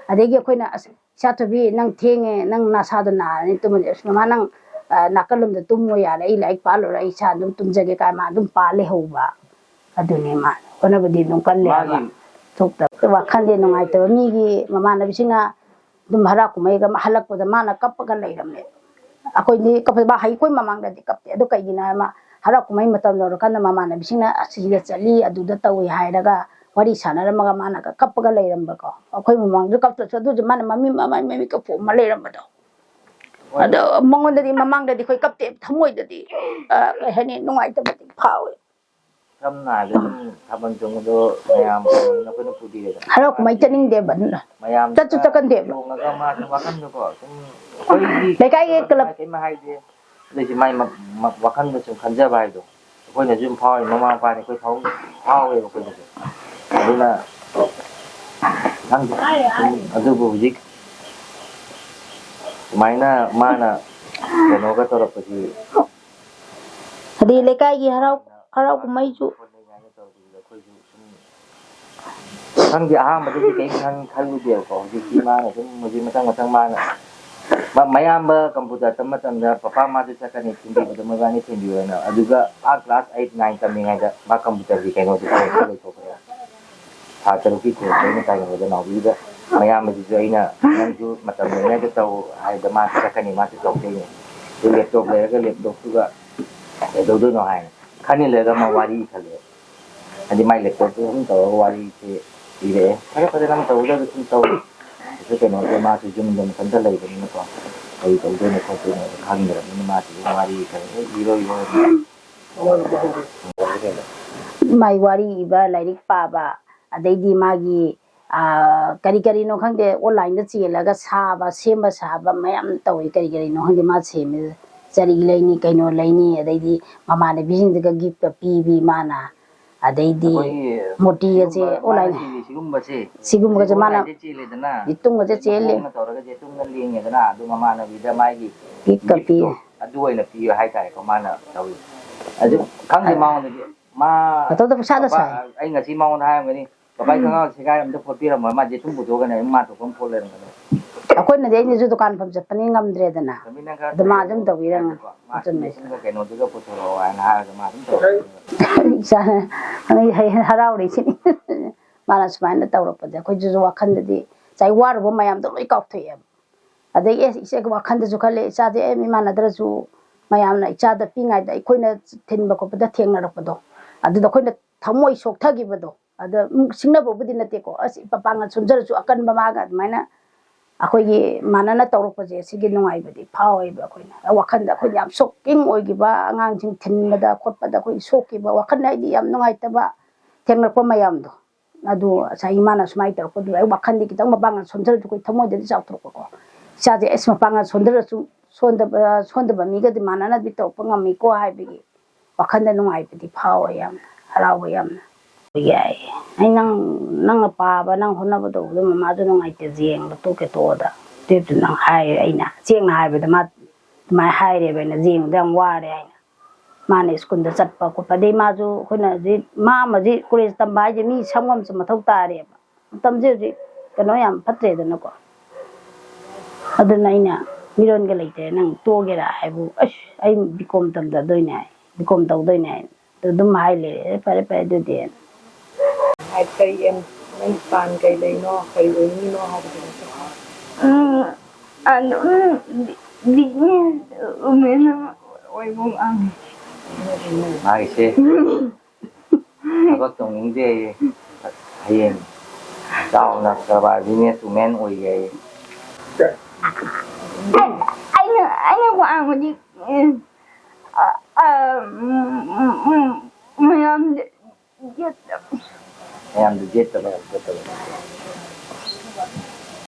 ꯑꯗꯒꯤ ꯑꯩꯈꯣꯏꯅ, "ꯑꯁ, ꯏꯆꯥꯊꯣꯏꯕꯤ, ꯅꯪ ꯊꯦꯡꯉꯦ, ꯅꯪ ꯅꯁꯥꯗꯣ ꯅꯥꯔꯅꯤ, ꯇꯨꯝꯃꯗꯤ"꯫ "ꯑꯁ, ꯃꯃꯥ, ꯅꯪ, ꯑ, ꯅꯥꯀꯜꯂꯣꯝꯗ ꯇꯨꯝꯃꯣ ꯌꯥꯔꯦ, ꯑꯩ ꯂꯥꯏꯔꯤꯛ ꯄꯥ ꯂꯣꯏꯔꯦ, ꯑꯩ ꯏꯁꯥ ꯑꯗꯨꯝ ꯇꯨꯝꯖꯒꯦ" ꯀꯥꯏ ꯃꯥ ꯑꯗꯨꯝ ꯄꯥ ꯂꯩꯍꯧꯕ꯫ ꯑꯗꯨꯅꯤ ꯃꯥ ꯍꯣꯠꯅꯕꯗꯤ ꯑꯗꯨꯝ ꯀꯜꯂꯦꯕ꯫ ꯃꯥꯒꯤ ꯊꯣꯛꯇꯕ ꯋꯥꯈꯜꯗꯤ ꯅꯨꯡꯉꯥꯏꯇꯕ꯫ ꯃꯤꯒꯤ ꯃꯃꯥꯟꯅꯕꯤꯁꯤꯡꯅ ꯑꯗꯨꯝ ꯍꯔꯥꯎ ꯀꯨꯝꯍꯩꯒ ꯍꯜꯂꯛꯄꯗ ꯃꯥꯅ ꯀꯞꯄꯒ ꯂꯩꯔꯝꯃꯦ꯫ ꯑꯩꯈꯣꯏꯗꯤ ꯀꯞꯄ, ꯃꯥ ꯍꯩ-, ꯑꯩꯈꯣꯏ ꯃꯃꯥꯡꯗꯗꯤ ꯀꯞꯇꯦ꯫ ꯑꯗꯨ ꯀꯩꯒꯤꯅꯣ ꯍꯥꯏ, ꯃꯥ ꯍꯔꯥꯎ ꯀꯨꯝꯍꯩ ꯃꯇꯝ ꯌꯧꯔꯀꯥꯟꯗ ꯃꯃꯥꯟꯅꯕꯤꯁꯤꯡꯅ "ꯑꯁ, ꯁꯤꯗ ꯆꯠꯂꯤ, ꯑꯗꯨꯗ ꯇꯧꯏ" ꯍꯥꯏꯔꯒ ꯋꯥꯔꯤ ꯁꯥꯟꯅꯔꯝꯃꯒ ꯃꯥꯅꯒ ꯀꯞꯄꯒ ꯂꯩꯔꯝꯕꯀꯣ꯫ ꯑꯩꯈꯣꯏ ꯃꯃꯥꯡꯗꯁꯨ ꯀꯞꯇ꯭ꯔꯁꯨ, ꯑꯗꯨꯁꯨ ꯃꯥꯅ ꯃꯃꯤ-, ꯃꯃꯥꯏ ꯃꯃꯤꯠꯀ ꯄꯣꯝꯃ ꯂꯩꯔꯝꯕꯗꯣ꯫ ꯍꯣꯏ꯫ ꯑꯗꯣ ꯃꯉꯣꯟꯗꯗꯤ ꯃꯃꯥꯡꯗꯗꯤ ꯑꯩꯈꯣꯏ ꯀꯞꯇꯦ, ꯊꯃꯣꯏꯗꯗꯤ, ꯑ, ꯀꯩ ꯍꯥꯏꯅꯤ, ꯅꯨꯡꯉꯥꯏꯇꯕꯗꯤ ꯐꯥꯎꯋꯦ꯫ ꯁꯝꯅ ꯍꯥꯏꯔꯕꯗ ꯁꯨꯝ ꯊꯥꯕꯜ ꯆꯣꯡꯕꯗꯣ ꯃꯌꯥꯝ ꯀꯩꯅꯣꯅ ꯑꯩꯈꯣꯏꯅ ꯄꯨꯕꯤꯔꯦꯗꯅ꯫ ꯍꯔꯥꯎ ꯀꯨꯝꯍꯩ ꯆꯠꯅꯤꯡꯗꯦꯕ ꯑꯗꯨꯅ꯫ ꯃꯌꯥꯝ ꯆꯠꯁꯨ ꯆꯠꯀꯟꯗꯦꯕ꯫ ꯆꯣꯡꯉꯒ ꯃꯥꯁꯨ ꯋꯥꯈꯜꯗꯣꯀꯣ ꯁꯨꯝ ꯑꯩꯈꯣꯏꯒꯤ ꯂꯩꯀꯥꯏꯒꯤ ꯀ꯭ꯂꯕ꯫ ꯀꯩꯝ ꯍꯥꯏꯗꯦ꯫ ꯑꯗꯨꯏꯁꯨ ꯃꯥꯏ ꯃ-, ꯃ-, ꯋꯥꯈꯜꯗ ꯁꯨꯝ ꯈꯟꯖꯕ ꯍꯥꯏꯗꯣ꯫ ꯑꯩꯈꯣꯏꯅꯁꯨ ꯑꯗꯨꯝ ꯐꯥꯎꯔꯤ, ꯃꯃꯥ ꯃꯄꯥꯅꯤ ꯑꯩꯈꯣꯏ ꯐꯥꯎ-, ꯐꯥꯎꯋꯦꯕ ꯑꯩꯈꯣꯏꯗꯁꯨ꯫ ꯑꯗꯨꯅ ꯈꯪꯗꯦ꯫ ꯁꯨꯝ ꯑꯗꯨꯕꯨ ꯍꯧꯖꯤꯛ ꯁꯨꯃꯥꯏꯅ ꯃꯥꯅ ꯀꯩꯅꯣꯒ ꯇꯧꯔꯛꯄꯁꯤ ꯑꯗꯩ ꯂꯩꯀꯥꯏꯒꯤ ꯍꯔꯥꯎ, ꯍꯔꯥꯎ ꯀꯨꯝꯍꯩꯁꯨ꯫ ꯑꯩꯈꯣꯏꯁꯨ ꯁꯨꯝ ꯈꯪꯗꯦ, ꯑꯍꯥꯟꯕꯗꯗꯤ ꯀꯔꯤꯝ ꯈꯪ-, ꯈꯜꯂꯨꯗꯦꯕꯀꯣ꯫ ꯍꯧꯖꯤꯛꯇꯤ ꯃꯥꯅ ꯁꯨꯝ ꯍꯧꯖꯤꯛ ꯃꯊꯪ ꯃꯊꯪ ꯃꯥꯅ ꯃ-, ꯃꯌꯥꯝꯕ ꯀꯝꯄ꯭ꯌꯨꯇꯔ ꯇꯝꯕ ꯃꯇꯝꯗ ꯄꯄꯥ ꯃꯥꯁꯨ ꯆꯠꯀꯅꯤ ꯊꯤꯟꯕꯤꯕꯗ ꯃꯣꯏꯕꯥꯅꯤ ꯊꯤꯟꯕꯤꯌꯣꯅ꯫ ꯑꯗꯨꯒ ꯑꯥ ꯀ꯭ꯂꯥꯁ ꯑꯩꯠ, ꯅꯥꯏꯟ ꯇꯝꯃꯤꯉꯩꯗ ꯃꯥ ꯀꯝꯄ꯭ꯌꯨꯇꯔꯒꯤ ꯀꯩꯅꯣꯗꯨ ꯀꯣꯔꯁꯇꯨ ꯂꯣꯏꯊꯣꯛꯈ꯭ꯔꯦ꯫ ꯊꯥ ꯇꯔꯨꯛꯀꯤ ꯀꯣꯔꯁꯇꯣ ꯑꯩꯅ ꯀꯥꯏꯅꯕꯗ ꯅꯥꯎꯕꯤꯗ ꯃꯌꯥꯝꯕꯗꯨꯁꯨ ꯑꯩꯅ "ꯅꯪꯁꯨ ꯃꯇꯝ ꯂꯩꯔꯤꯉꯩꯗ ꯇꯧ" ꯍꯥꯏꯕꯗ ꯃꯥ ꯆꯠꯀꯅꯤ, ꯃꯥꯁꯨ ꯇꯧꯗꯣꯏꯅꯦ꯫ ꯑꯗꯨ ꯂꯦꯞꯇꯣꯞ ꯂꯩꯔꯒ ꯂꯦꯞꯇꯣꯞꯇꯨꯒ ꯀꯩꯗꯧꯗꯣꯏꯅꯣ ꯍꯥꯏꯅ ꯈꯟꯅ ꯂꯩꯔꯒ ꯃꯥ ꯋꯥꯔꯤ ꯏꯈꯠꯂꯛꯑꯦ꯫ ꯍꯥꯏꯗꯤ ꯃꯥꯏ ꯂꯦꯞꯇꯣꯞꯇꯨ ꯑꯗꯨꯝ ꯇꯧꯔꯒ ꯋꯥꯔꯤꯁꯦ ꯏꯔꯛꯑꯦ꯫ ꯐꯔꯦ ꯐꯔꯦ, ꯅꯪ ꯇꯧꯒꯗꯕꯗꯨ ꯑꯗꯨꯝ ꯇꯧ꯫ ꯑꯗꯨ ꯀꯩꯅꯣꯗ ꯃꯥꯁꯨ ꯌꯨꯝꯗ ꯃꯊꯟꯇ ꯂꯩꯕꯅꯤꯅꯀꯣ, ꯀꯔꯤ ꯇꯧꯗꯣꯏꯅꯣ ꯈꯣꯠꯇꯣꯏꯅꯣ ꯈꯪꯗ꯭ꯔꯕꯅꯤꯅ ꯃꯥꯁꯨ ꯑꯗꯨꯝ ꯋꯥꯔꯤ ꯈꯔ ꯍꯦꯛ ꯂꯤꯔꯣ ꯂꯤꯔꯣ꯫ ꯃꯥꯏ ꯋꯥꯔꯤ ꯏꯕ, ꯂꯥꯏꯔꯤꯛ ꯄꯥꯕ, ꯑꯗꯩꯗꯤ ꯃꯥꯒꯤ, ꯑꯥ, ꯀꯔꯤ ꯀꯔꯤꯅꯣ ꯈꯪꯗꯦ, online ꯗ ꯆꯦꯜꯂꯒ ꯁꯥꯕ, ꯁꯦꯝꯕ ꯁꯥꯕ ꯃꯌꯥꯝ ꯇꯧꯏ꯫ ꯀꯔꯤ ꯀꯔꯤꯅꯣ ꯈꯪꯗꯦ ꯃꯥ ꯁꯦꯝꯃꯤꯁꯦ꯫ ꯆꯔꯤ ꯂꯩꯅꯤ, ꯀꯩꯅꯣ ꯂꯩꯅꯤ, ꯑꯗꯩꯗꯤ ꯃꯃꯥꯟꯅꯕꯤꯁꯤꯡꯗꯨꯒ gift ꯀ ꯄꯤꯕꯤ ꯃꯥꯅ꯫ ꯑꯗꯩꯗꯤ ꯑꯩꯈꯣꯏꯒꯤ ꯃꯨꯔꯇꯤꯒꯁꯦ ꯁꯤꯒꯨꯝꯕ online ꯃꯥꯅ ꯆꯦꯜꯂꯤ ꯁꯤꯒꯨꯝꯕꯁꯦ, ꯁꯤꯒꯨꯝꯕꯒꯁꯦ ꯁꯤꯒꯨꯝꯕ ꯃꯥꯅ online ꯗ ꯆꯦꯜꯂꯦꯗꯅ, ꯌꯦꯇꯨꯝꯒꯁꯦ ꯆꯦꯜꯂꯦ꯫ ꯃꯈꯣꯡꯅ ꯇꯧꯔꯒ ꯌꯦꯇꯨꯝꯒ ꯂꯦꯡꯉꯦꯗꯅ, ꯑꯗꯨ ꯃꯃꯥꯟꯅꯕꯤꯗ ꯃꯥꯒꯤ gift ꯀ ꯄꯤ꯫ Gift ꯇꯣ ꯑꯗꯨ ꯑꯣꯏꯅ ꯄꯤꯌꯨ ꯍꯥꯏꯇꯥꯔꯦꯀꯣ ꯃꯥꯅ ꯇꯧꯔꯤꯁꯦ꯫ ꯑꯗꯨ ꯈꯪꯗꯦ ꯑ, ꯃꯉꯣꯟꯗꯗꯤ ꯃꯥ ꯃꯇꯧꯗ ꯄꯩꯁꯥꯗ ꯄꯄꯥ, ꯁꯥꯏ꯫ ꯑꯩ ꯉꯁꯤ ꯃꯉꯣꯟꯗ ꯍꯥꯏꯔꯝꯒꯅꯤ, "ꯄꯄꯥꯒꯤ ꯎꯝ꯫ ꯈꯪꯒꯥꯎ ꯁꯦꯒꯥꯏ ꯑꯝꯇ ꯐꯣꯠꯄꯤꯔꯝꯃꯣ", ꯃꯥ ꯌꯦꯇꯨꯝ ꯄꯨꯊꯣꯛꯑꯒꯅꯦ ꯑꯗꯨꯝ ꯃꯥ ꯊꯣꯛꯄ ꯑꯃ ꯐꯣꯠ ꯂꯩꯔꯝꯒꯅꯤ꯫ ꯑꯩꯈꯣꯏꯅꯗꯤ ꯑꯩꯅꯁꯨ ꯗꯨꯀꯥꯟ ꯐꯝ ꯆꯠꯄꯅꯤ ꯉꯝꯗ꯭ꯔꯦꯗꯅ꯫ ꯆꯨꯝꯃꯤ, ꯅꯪ ꯈꯔ ꯑꯗꯨ ꯃꯥ ꯑꯗꯨꯝ ꯇꯧꯕꯤꯔꯝꯃꯣ꯫ ꯇꯧꯕꯤꯔꯝꯃꯣ꯫ ꯍꯥꯏꯕꯀꯣ, "ꯃꯥ ꯑꯗꯨꯅꯦ꯫ ꯌꯦꯇꯨꯝꯒ ꯀꯩꯅꯣꯗꯨꯒ ꯄꯨꯊꯣꯔꯛꯑꯣ" ꯍꯥꯏꯅ ꯍꯥꯏꯔꯒ ꯃꯥ ꯑꯗꯨꯝ ꯇꯧꯔꯛꯀꯅꯤ꯫ ꯏꯆꯥ, ꯑꯩ ꯍꯩ ꯍꯔꯥꯎꯔꯤꯁꯤꯅꯤ꯫ ꯃꯥꯅ ꯁꯨꯃꯥꯏꯅ ꯇꯧꯔꯛꯄꯁꯦ ꯑꯩꯈꯣꯏꯁꯨ ꯋꯥꯈꯜꯗꯗꯤ ꯉꯁꯥꯏ ꯋꯥꯔꯨꯕ ꯃꯌꯥꯝꯗꯣ ꯂꯣꯏ ꯀꯥꯎꯊꯣꯛꯑꯦꯕ꯫ ꯑꯗꯩ ꯑꯦ, ꯏꯆꯦ ꯋꯥꯈꯜꯗꯁꯨ ꯈꯜꯂꯦ, ꯏꯆꯥꯁꯦ ꯑꯦ, ꯃꯤꯃꯥꯟꯅꯗ꯭ꯔꯁꯨ ꯃꯌꯥꯝꯅ ꯏꯆꯥꯗ ꯄꯤꯛꯏꯉꯩꯗ ꯑꯩꯈꯣꯏꯅ ꯊꯤꯟꯕ ꯈꯣꯠꯄꯗ ꯊꯦꯡꯅꯔꯛꯄꯗꯣ, ꯑꯗꯨꯗ ꯑꯩꯈꯣꯏꯅ ꯊꯃꯣꯏ ꯁꯣꯛꯊꯈꯤꯕꯗꯣ, ꯑꯗ ꯁꯤꯡꯅꯕꯕꯨꯗꯤ ꯅꯠꯇꯦꯀꯣ, ꯑꯁ ꯃꯄꯥꯡꯒꯜ ꯁꯣꯟꯖꯔꯁꯨ ꯑꯀꯟꯕ ꯃꯥꯒ ꯑꯗꯨꯃꯥꯏꯅ ꯑꯩꯈꯣꯏꯒꯤ ꯃꯥꯟꯅꯅ ꯇꯧꯔꯛꯄꯁꯦ, ꯁꯤꯒꯤ ꯅꯨꯡꯉꯥꯏꯕꯗꯤ ꯐꯥꯎꯋꯦꯕ ꯑꯩꯈꯣꯏꯅ꯫ ꯋꯥꯈꯜꯗ ꯑꯩꯈꯣꯏꯅ ꯌꯥꯝ shocking ꯑꯣꯏꯈꯤꯕ, ꯑꯉꯥꯡꯁꯤꯡ ꯊꯤꯟꯕꯗ ꯈꯣꯠꯄꯗ ꯑꯩꯈꯣꯏ ꯁꯣꯛꯈꯤꯕ, ꯋꯥꯈꯜꯗ ꯍꯥꯏꯗꯤ ꯌꯥꯝ ꯅꯨꯡꯉꯥꯏꯇꯕ ꯊꯦꯡꯅꯔꯛꯄ ꯃꯌꯥꯝꯗꯣ꯫ ꯑꯗꯨ ꯉꯁꯥꯏꯒꯤ ꯃꯥꯅ ꯁꯨꯃꯥꯏꯅ ꯇꯧꯔꯛꯄꯗꯨꯗ ꯑꯩ ꯋꯥꯈꯜꯗꯤ ꯈꯤꯇꯪ ꯃꯄꯥꯡꯒꯜ ꯁꯣꯟꯊꯔꯁꯨ ꯑꯩꯈꯣꯏ ꯊꯃꯣꯏꯗꯗꯤ ꯆꯥꯎꯊꯣꯔꯛꯄꯀꯣ꯫ ꯏꯆꯥꯁꯦ ꯑꯁ ꯃꯄꯥꯡꯒꯜ ꯁꯣꯟꯊꯔꯁꯨ ꯁꯣꯟꯗꯕ, ꯁꯣꯟꯗꯕ ꯃꯤꯒꯗꯤ ꯃꯥꯟꯅꯅꯗꯤ ꯇꯧꯔꯛꯄ ꯉꯝꯃꯤꯀꯣ ꯍꯥꯏꯕꯒꯤ ꯋꯥꯈꯜꯗ ꯅꯨꯡꯉꯥꯏꯕꯗꯤ ꯐꯥꯎꯋꯦ ꯌꯥꯝꯅ, ꯍꯔꯥꯎꯕ ꯌꯥꯝꯅ꯫ ꯌꯥꯏꯌꯦ꯫ ꯑꯩ ꯅꯪ, ꯅꯪꯅ ꯄꯥꯕ, ꯅꯪ ꯍꯣꯠꯅꯕ ꯇꯧꯕꯗꯣ ꯃꯃꯥꯁꯨ ꯅꯨꯡꯉꯥꯏꯇꯦ, ꯌꯦꯡꯕ ꯇꯣꯛꯀꯦ ꯇꯣꯛꯑꯣꯗ꯫ ꯇꯨꯌꯦꯞꯇꯨ ꯅꯪ ꯍꯥꯏꯔꯦ, ꯑꯩꯅ ꯁꯦꯡꯅ ꯍꯥꯏꯕꯗ ꯃꯥ ꯑꯗꯨꯃꯥꯏꯅ ꯍꯥꯏꯔꯦꯕ, ꯑꯩꯅ ꯌꯦꯡꯕꯗ ꯌꯥꯝ ꯋꯥꯔꯦ ꯍꯥꯏꯅ꯫ ꯃꯥꯅ ꯁ꯭ꯀꯨꯜꯗ ꯆꯠꯄ ꯈꯣꯠꯄ, ꯑꯗꯩ ꯃꯥꯁꯨ ꯑꯩꯈꯣꯏꯅ ꯍꯧꯖꯤꯛ ꯃꯥ ꯑꯃ ꯍꯧꯖꯤꯛ ꯀꯣꯂꯦꯖ ꯇꯝꯕ ꯍꯥꯏꯁꯦ ꯃꯤ ꯁꯪꯒꯣꯝꯁꯨ ꯃꯊꯧ ꯇꯥꯔꯦꯕ꯫ ꯃꯇꯝꯁꯦ ꯍꯧꯖꯤꯛ ꯀꯩꯅꯣ ꯌꯥꯝ ꯐꯠꯇ꯭ꯔꯦꯗꯅꯀꯣ꯫ ꯑꯗꯨꯅ ꯑꯩꯅ ꯃꯤꯔꯣꯟꯒ ꯂꯩꯇ꯭ꯔꯦ, ꯅꯪ ꯇꯣꯛꯑꯒꯦꯔꯥ ꯍꯥꯏꯕꯨ, "ꯑꯁ, ꯑꯩ ꯕꯤ ꯀꯣꯝ ꯇꯝꯊꯗꯣꯏꯅꯦ ꯍꯥꯏ, ꯕꯤ ꯀꯣꯝ ꯇꯧꯗꯣꯏꯅꯦ" ꯍꯥꯏ꯫ ꯑꯗꯨ ꯑꯗꯨꯝ ꯍꯥꯏ ꯂꯩꯔꯦ꯫ "ꯑꯦ, ꯐꯔꯦ, ꯐꯔꯦ ꯑꯗꯨꯗꯤ"꯫ ꯍꯥꯏ, ꯀꯔꯤ ꯑꯦꯝ, ꯅꯪ ꯄ꯭ꯂꯥꯟ ꯀꯩ ꯂꯩꯅꯣ, ꯀꯔꯤ ꯑꯣꯏꯅꯤꯡꯉꯤꯅꯣ ꯍꯥꯏꯕꯗꯨ? ꯎꯝ, ꯑꯗꯨꯝ ꯕꯤ-, ꯕꯤꯖꯤꯅꯦꯁ ꯋꯨꯃꯦꯟ ꯑꯃ ꯑꯣꯏꯕ ꯄꯥꯝꯃꯤ꯫ ꯃꯥꯒꯤꯁꯦ ꯊꯕꯛ ꯇꯧꯅꯤꯡꯗꯦ ꯍꯥꯏꯌꯦ꯫ ꯍꯌꯦꯡ ꯆꯥꯎꯅ ꯀꯔꯕꯥꯔ ꯕꯤꯖꯤꯅꯦꯁ ꯋꯨꯃꯦꯟ ꯑꯣꯏꯒꯦ ꯍꯥꯏꯌꯦ꯫ ꯑꯩꯅ ꯑꯩꯅ ꯋꯥꯡꯕꯗꯤ ꯎꯝ, ꯑ, ꯑ, ꯎꯝ, ꯎꯝ, ꯎꯝ, ꯃꯌꯥꯝꯗ ꯌꯦꯠꯇꯕ꯫ ꯃꯌꯥꯝꯗ ꯌꯦꯠꯇꯕ꯫